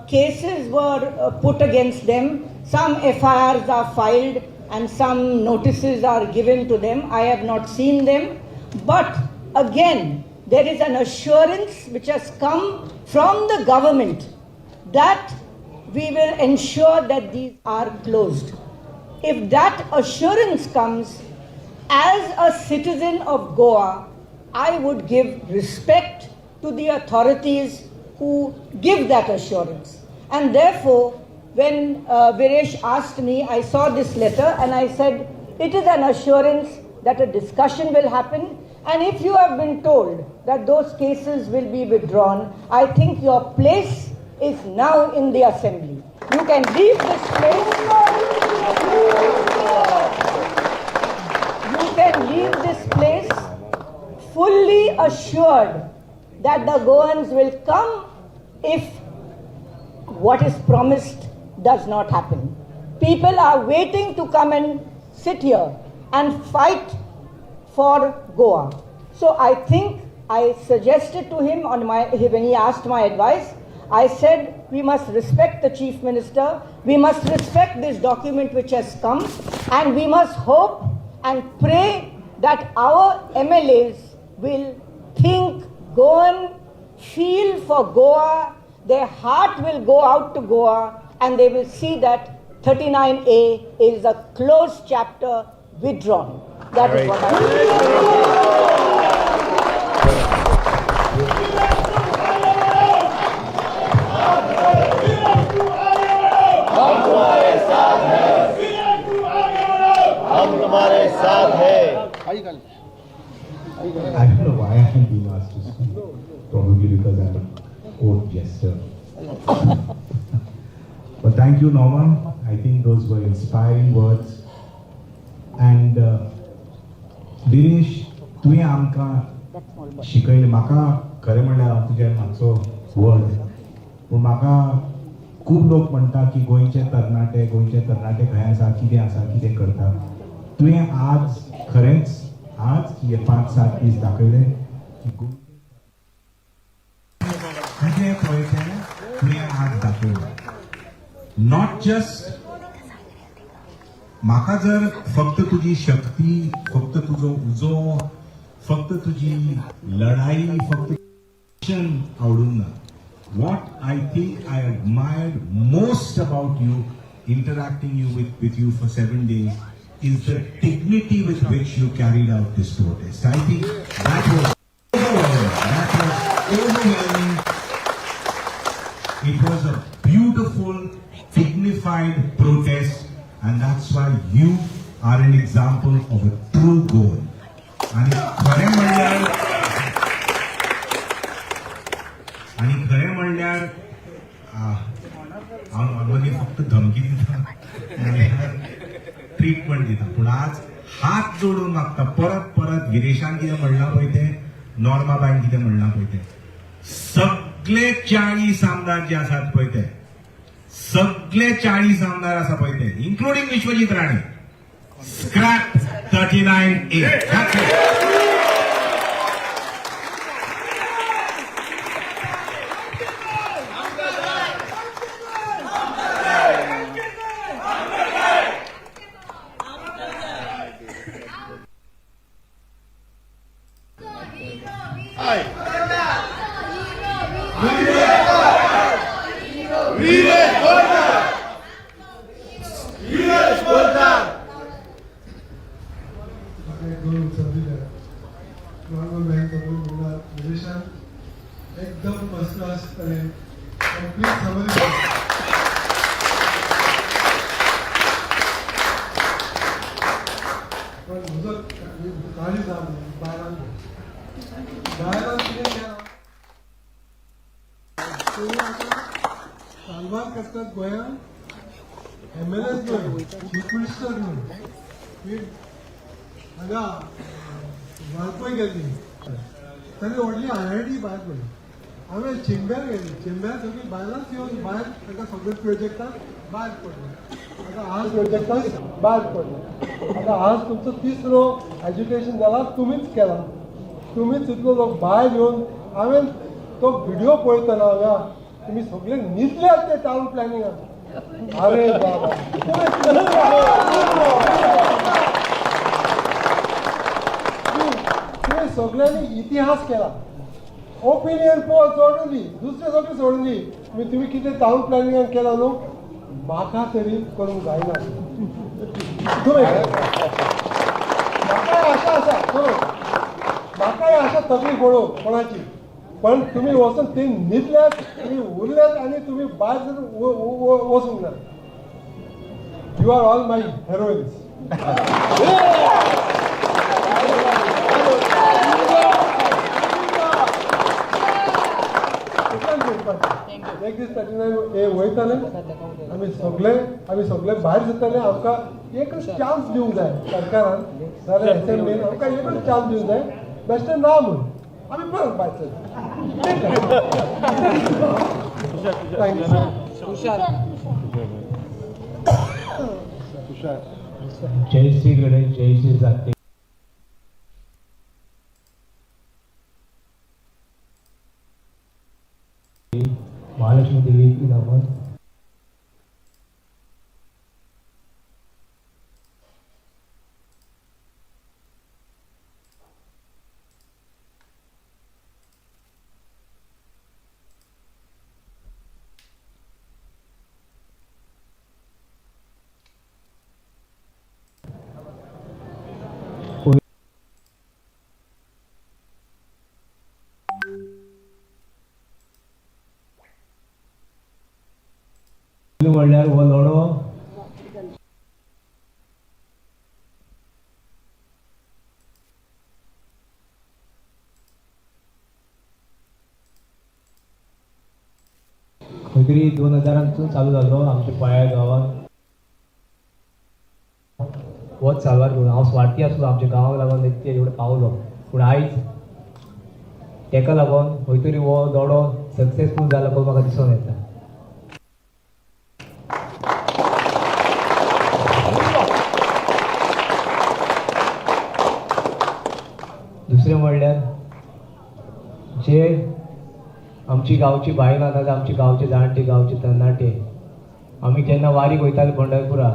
cases were put against them. Some FIRs are filed and some notices are given to them. I have not seen them. But again, there is an assurance which has come from the government that we will ensure that these are closed. If that assurance comes, as a citizen of Goa, I would give respect to the authorities who give that assurance. And therefore, when Viresh asked me, I saw this letter and I said, it is an assurance that a discussion will happen. And if you have been told that those cases will be withdrawn, I think your place is now in the assembly. You can leave this place. You can leave this place fully assured that the Goans will come if what is promised does not happen. People are waiting to come and sit here and fight for Goa. So I think I suggested to him when he asked my advice, I said we must respect the Chief Minister, we must respect this document which has come, and we must hope and pray that our MLAs will think Goan, feel for Goa, their heart will go out to Goa, and they will see that 39A is a closed chapter withdrawn. That is what I think. हम तुम्हारे साथ हैं. I don't know why I'm being asked to speak. Probably because I'm a court jester. But thank you, Norma. I think those were inspiring words. And Viresh, तुवें आमकां शिकयलें. म्हाका खरें म्हणल्यार हांव तुज्या मातसो व्हड, पूण म्हाका खूब लोक म्हणटा की गोंयचे तरणाटे, गोंयचे तरणाटे खंय आसा, कितें आसा, कितें करता. तुवें आज खरेंच आज हे 5-7 दीस दाखयले की कितें पळय तें तुवें आज दाखयलें. Not just म्हाका जर फक्त तुजी शक्ती, फक्त तुजो उजो, फक्त तुजी लढाई, फक्त आवडूंक ना. What I think I admired most about you, interacting you with you for 7 days, is the dignity with which you carried out this protest. I think that was overwhelming. That was overwhelming. It was a beautiful, dignified protest, and that's why you are an example of a true Goan. आणि खरें म्हणल्यार हांव normally फक्त धमकी दिता, treatment दिता, पूण आज हात जोडून मागता परत परत. विरेशान कितें म्हणलां पळय तें, नॉर्माबायन कितें म्हणलां पळय तें, सगळे 40 आमदार जे आसात पळय ते, सगळे 40 आमदार आसा पळय ते, including Vishwajit Rane, scrap 39A. Presentation एकदम फर्स्ट क्लास तरेन कंप्लीट समरी. पण म्हजो गाडी जावन बायलांक बायलांक कितें केलां तुमी आतां साल्वार करतात गोंयांत. एम एल एस न्हय, चीफ मिनिस्टर न्हय, तुमी हांगा वाळपय गेल्ली ताणी व्हडली आयआयटी भायर पडली. हांवें चिंब्यार गेली, चिंब्यार सगळीं बायलांच येवन भायर तांकां सगळे प्रोजेक्टाक भायर पडले. आतां आज प्रोजेक्टाक भायर पडले. आतां आज तुमचो तिसरो एज्युकेशन जाला, तुमीच केला, तुमीच इतलो लोक भायर येवन. हांवें तो व्हिडिओ पळयतना हांगा तुमी सगळे न्हिदल्यात ते टावन प्लॅनिंगाक. अरे बाबा, तुवें सगळ्यांनी इतिहास केला. ओपिनियन पोल सोडून दी, दुसरे सगळे सोडून दी, तुमी कितें टावन प्लॅनिंगान केला न्हू, म्हाका तरी करूंक जायना. तुमी म्हाकाय आशा आसा करूंक, म्हाकाय आशा तकली फोडूंक कोणाची, पण तुमी वचून ते न्हिदल्यात, तुमी उरल्यात आनी तुमी भायर वचूंक ना. You are all my heroines. एक दीस 39 हे वयताले, आमी सगळे भायर सरताले. आमकां एकच चान्स दिवंक जाय सरकारान, नाजाल्यार एसेंब्लीन आमकां एकच चान्स दिवंक जाय, बेश्टें ना म्हूण आमी परत भायर सरता. Thank you. जय श्री गणेश, जय श्री साते महालक्ष्मी देवी की नमन. पयलीं म्हणल्यार हो लढो खंय तरी 2000 चालू जालो आमच्या पाळ्या गांवांत. होच साल्वार करून हांव स्वार्थी आसलो, आमच्या गांवाक लागून इतके एवढे पावलो, पूण आयज तेका लागून खंय तरी हो लढो सक्सेसफूल जाला पळय म्हाका दिसून येता. दुसरें म्हणल्यार जे आमची गांवची बायलां नाजाल्यार आमची गांवचे जाणटे, गांवचे तरणाटे, आमी जेन्ना वारीक वयताले पंढरपुरा,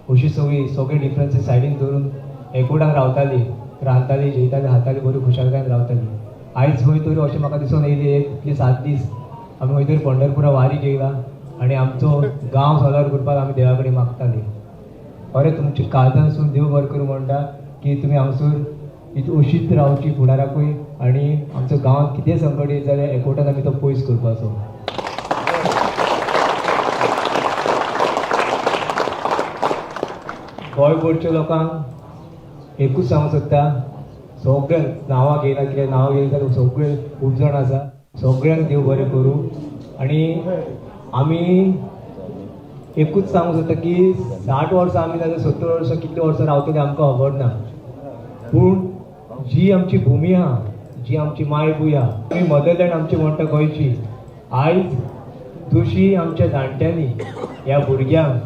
अशी सगळी सगळे डिफरन्सीस सायडीन दवरून एकवटान रावताली, रांदताली, जेयताली, खाताली, बरी खुशालकायेन रावताली. आयज खंय तरी अशें म्हाका दिसून येयलें, एक इतले 7 दीस आमी खंय तरी पंढरपुरा वारीक येयला आनी आमचो गांव साल्वार करपाक आमी देवा कडेन मागताली. बरें, तुमच्या काळजानसून देव बरें करूं म्हणटा की तुमी हांगसर अशीच रावची फुडाराकूय आनी आमचो गांवांत कितेंय संकट येयत जाल्यार एकवटान आमी तो पयस करपाचो. गोंयभरच्या लोकांक एकूच सांगूंक सोदता, सगळ्यांक नांवां घेयना, कित्याक नांवां घेयली जाल्यार सगळे खूब जाण आसा. सगळ्यांक देव बरें करूं आनी आमी एकूच सांगूंक सोदता की 60 वर्सां आमी जाल्यार 70 वर्सां, कितली वर्सां रावतली आमकां खबर ना, पूण जी आमची भुमी आहा, जी आमची मायभूंय आहा, आमी मदरलँड आमची म्हणटा गोंयची, आयज जशी आमच्या जाणट्यांनी ह्या भुरग्यांक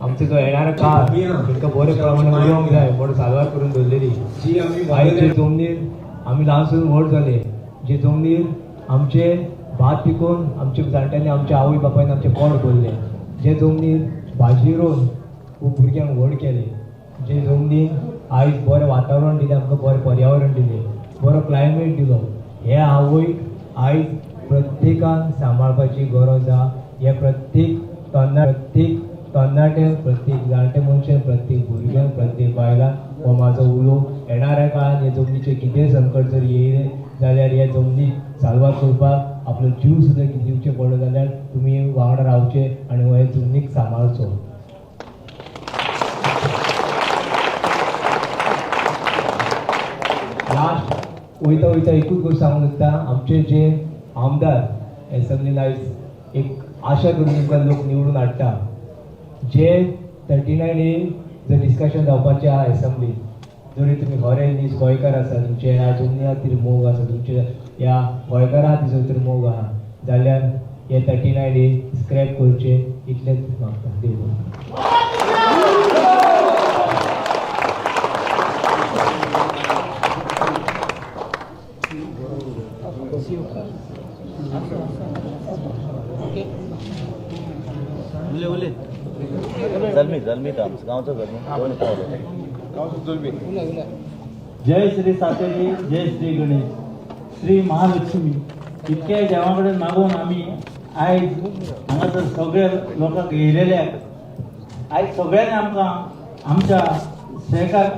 आमचो जो येणारो काळ तांकां बरे प्रमाणे उलोवंक जाय म्हूण साल्वार करून दवरलेली, आयज जे जमनीर आमी ल्हानसून व्हड जाले, जे जमनीर आमचे भात पिकोवन आमच्या जाणट्यांनी, आमच्या आवय बापायन आमचें पोट भरलें, जे जमनीर भाजी रोवन खूब भुरग्यांक व्हड केले, जे जमनीन आयज बरें वातावरण दिलें, आमकां बरें पर्यावरण दिलें, बरो क्लायमेट दिलो, हे आवयक आयज प्रत्येकान सांबाळपाची गरज आहा. हे प्रत्येक तरणाट्यान, प्रत्येक जाणटे मनशान, प्रत्येक भुरग्यांक, प्रत्येक बायलांक हो म्हाजो उलो. येणाऱ्या काळान हे जमनीचेर कितेंय संकट जर येयलें जाल्यार हे जमनी जमनीक साल्वार करपाक आपलो जीव सुद्दां दिवचें पडलो जाल्यार तुमी वांगडा रावचे आनी हे जमनीक सांबाळचो. लास्ट वयता वयता एकूच गोश्ट सांगूंक सोदता, आमचे जे आमदार एसेंब्लीन आयज एक आशा करून तुमकां लोक निवडून हाडटा, जे 39 ए जर डिस्कशन जावपाचें आहा एसेंब्लीन, जरी तुमी खरें नीज गोंयकार आसा, तुमचे ह्या जमनी खातीर मोग आसा, तुमचे ह्या गोंयकारा खातीर जर तर मोग आहा जाल्यार हे 39 ए स्क्रॅप करचे, इतलेंच मागता. देव बरें करूं. जल्मी जल्मी तो आमचो गांवचो जल्मी दोन. जय श्री सातेरी, जय श्री गणेश, श्री महालक्ष्मी. इतक्या देवा कडेन मागून आमी आयज हांगासर सगळे लोकांक येयलेल्याक आयज सगळ्यांनी आमकां आमच्या शेकाक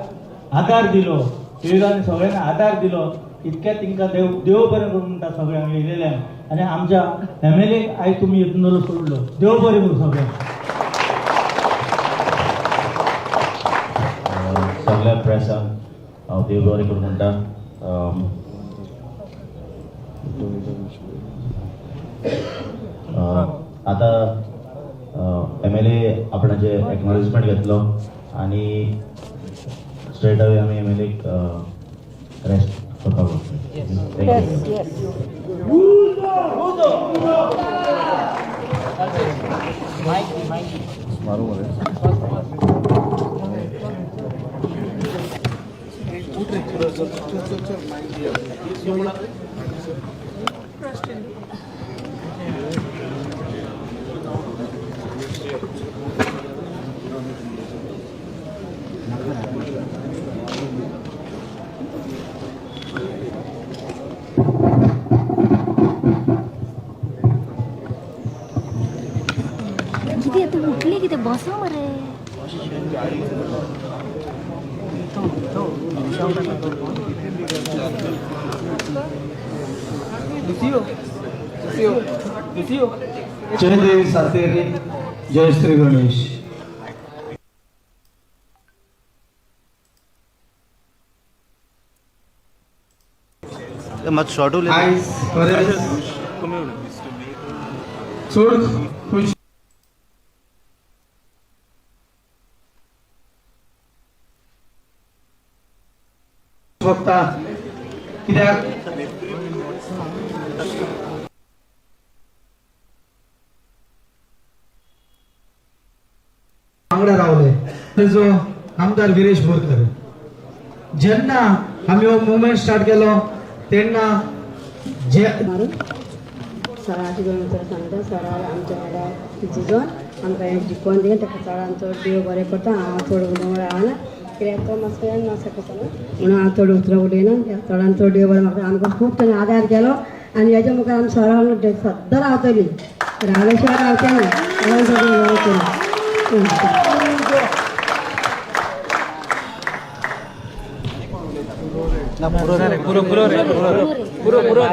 आदार दिलो, टिळकांनी सगळ्यांनी आदार दिलो. इतक्या तिंकां देव देव बरें करूं म्हणटा सगळ्यांक येयलेल्यांक. आनी आमच्या फॅमिलीक आयज तुमी हितून सोडलो, देव बरें करूं सगळ्यांक. सगळ्या प्रेसांक हांव देव बरें करूं म्हणटा. आतां एमएलए आपणाचे एक्नॉलेजमेंट घेतलो आनी स्ट्रेट अवे आमी एम एल एक रेस्ट करपाक वतले. Thank you. Yes. मारू मरे. कितें आतां उठली कितें बसा मरे. जय देवी सातेरी, जय श्री गणेश. मात शॉर्ट उलय. आयज खरेंच चड खुश भोगता, कित्याक वांगडा रावले तेजो आमदार विरेश बोरकर. जेन्ना आमी हो मुवमेंट स्टार्ट केलो तेन्ना जे मारून सराची दोन उतरां सांगता. सरा आमच्या वांगडा झिजोन आमकां हें जिखोवन दिलें, ताका चडान चड देव बरें करता. हांव चड उलोवंक रावना, कित्याक तो मातसो ना शकता म्हणून हांव चड उतरां उलयना. चडान चड देव बरें म्हाका, आमकां खूब ताणें आदार केलो आनी हेज्या मुखार आमी सरा वांगडा सद्दां रावतलीं, रावले शिवाय रावचें ना. चडान चड देव बरें करूं. पुरो पुरो रे, पुरो पुरो.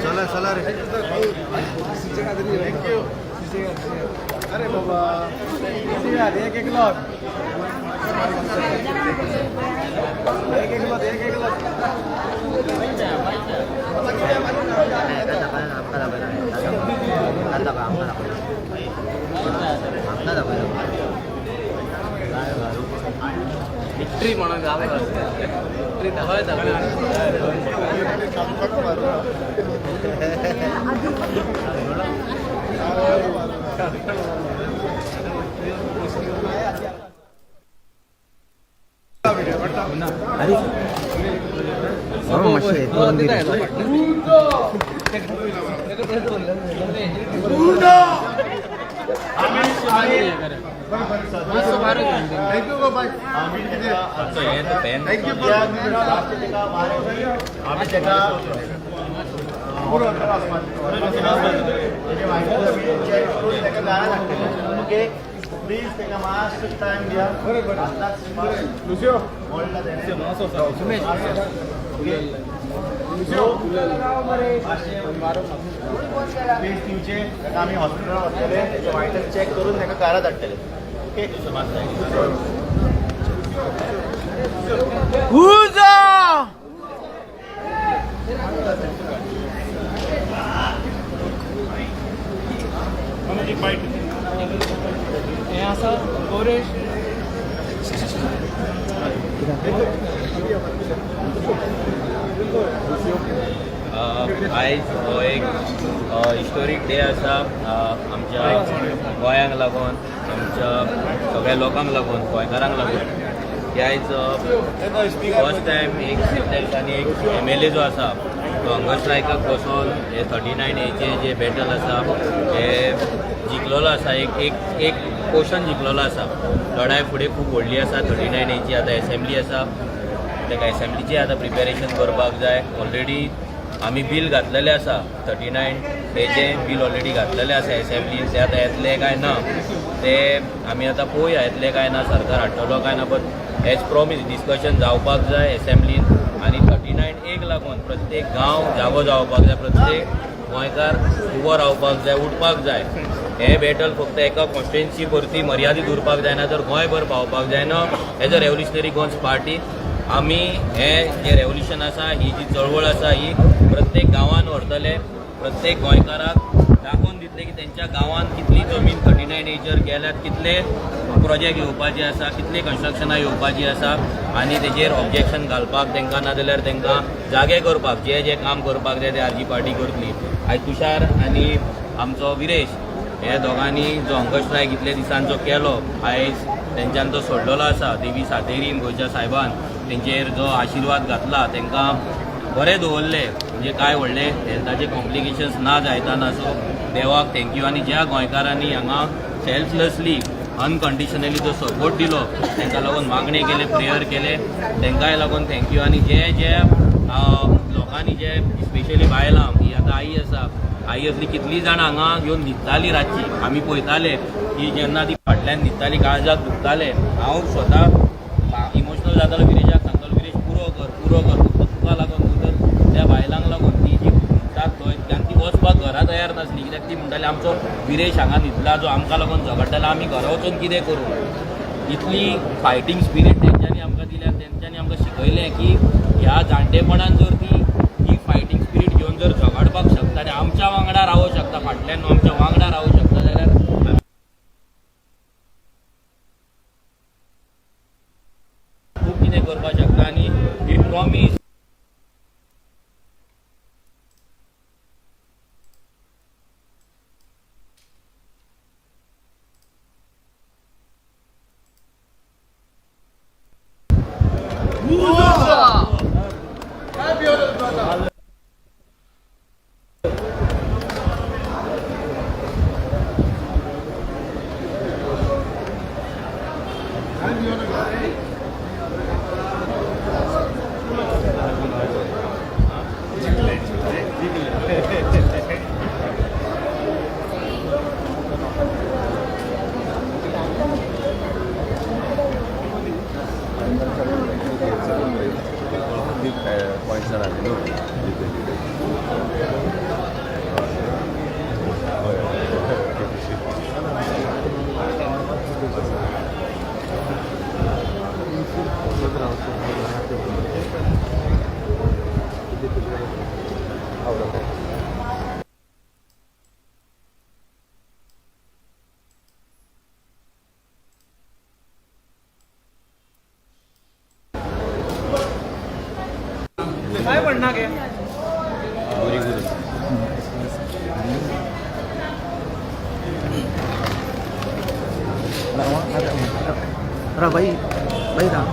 चला चला रे. Thank you. अरे बाबा, एक एक लाख, एक एक लाख, एक एक लाख. विक्ट्री म्हणून विक्ट्री दाखयता. Thank you bye. Thank you. आमी ताका ओके, प्लीज ताका मातसो टायम दिया. आतांच मोडला तेणें. ओके, प्लीज दिवचे ताका. आमी हॉस्पिटलान वतले, तेजे वायटल चॅक करून ताका घरा धाडटले. ओके. हें आसा गौरेश. आयज हो एक हिस्टोरीक डे आसा आमच्या गोंयांक लागून, आमच्या सगळ्या लोकांक लागून, गोंयकारांक लागून की आयज फर्स्ट टायम एक दिसांनी एक एमएलए जो आसा तो हंगर स्ट्रायकाक बसोन हे 39 एचे जे बॅटल आसा हे जिखलेलो आसा. एक एक एक पोर्शन जिखलेलो आसा. लढाय फुडें खूब व्हडली आसा 39 एची. आतां एसेंब्ली आसा, ताका एसेंब्लीचें आतां प्रिपेरेशन करपाक जाय. ऑलरेडी आमी बील घातलेलें आसा, 39 हेजें बील ऑलरेडी घातलेलें आसा एसेंब्लीन. ते आतां येतले काय ना ते आमी आतां पळोवया, येतले काय ना, सरकार हाडटलो काय ना. बट एज प्रॉमीस डिस्कशन जावपाक जाय एसेंब्लीन आनी 39 एक लागून प्रत्येक गांव जागो जावपाक जाय, प्रत्येक गोंयकार उबो रावपाक जाय, उठपाक जाय. हें बॅटल फक्त एका कॉन्स्टिट्युएन्सी पुरती मर्यादीत उरपाक जायना, तर गोंयभर पावपाक जायना. As a Revolutionary Goans Party आमी हे जे रेवोल्युशन आसा, ही जी चळवळ आसा, ही प्रत्येक गांवान व्हरतले. प्रत्येक गोंयकाराक दाखोवन दितले की तेंच्या गांवांत कितली जमीन 39 एचेर गेल्यात, कितले प्रोजेक्ट येवपाचे आसा, कितले कन्स्ट्रक्शनां येवपाची आसा आनी तेजेर ऑब्जेक्शन घालपाक तांकां, नाजाल्यार तांकां जागे करपाक जे जे काम करपाक जाय ते आरजी पार्टी करतली. आयज तुषार आनी आमचो विरेश हे दोगांनी जो हंगर स्ट्रायक इतले दिसांचो केलो, आयज तेंच्यान तो सोडलेलो आसा. देवी सातेरीन, गोंयच्या सायबान तेंचेर जो आशिर्वाद घातला, तांकां बरें दवरले, म्हणजे कांय व्हडले हेल्थाचे कॉम्प्लिकेशन्स ना जायतना. सो देवाक thank you. आनी ज्या गोंयकारांनी हांगा सेल्फलेसली, अनकंडिशनली जो सपोर्ट दिलो, तांकां लागून मागणें केलें, प्रेयर केलें, तांकांय लागून thank you. आनी जे जे लोकांनी, जे स्पेशली बायलां, ही आतां आई आसा, आई असली कितलीं जाणां हांगा येवन न्हिदतालीं रातची, आमी पळयताले. की जेन्ना ती फाटल्यान न्हिदताली काळजाक दुखतालें. हांव स्वता इमोशनल जातालो. विरेशाक सांगतालो, विरेश पुरो कर, पुरो कर, फक्त तुका लागून न्हू तर त्या बायलांक लागून. ती जी न्हिदतात थंय आनी ती वचपाक घरा तयार नासली, कित्याक ती म्हणटाली आमचो विरेश हांगा न्हिदला जो आमकां लागून झगडटालो, आमी घरा वचून कितें करूं. इतली फायटींग स्पिरीट तेंच्यांनी आमकां दिल्या. तेंच्यांनी आमकां शिकयलें की ह्या जाणटेपणान जर ती ही फायटींग स्पिरीट घेवन जर झगडपाक शकता आनी आमच्या वांगडा रावंक शकता, फाटल्यान न्हू आमच्या वांगडा रावंक शकता जाल्यार खूब कितें करपाक शकता. आनी ही प्रॉमीस बरी करून. बाई बाई राव.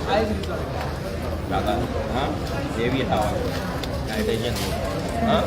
हय, काका, हां, देवी आहा, कांय टेंशन न्हू. हां.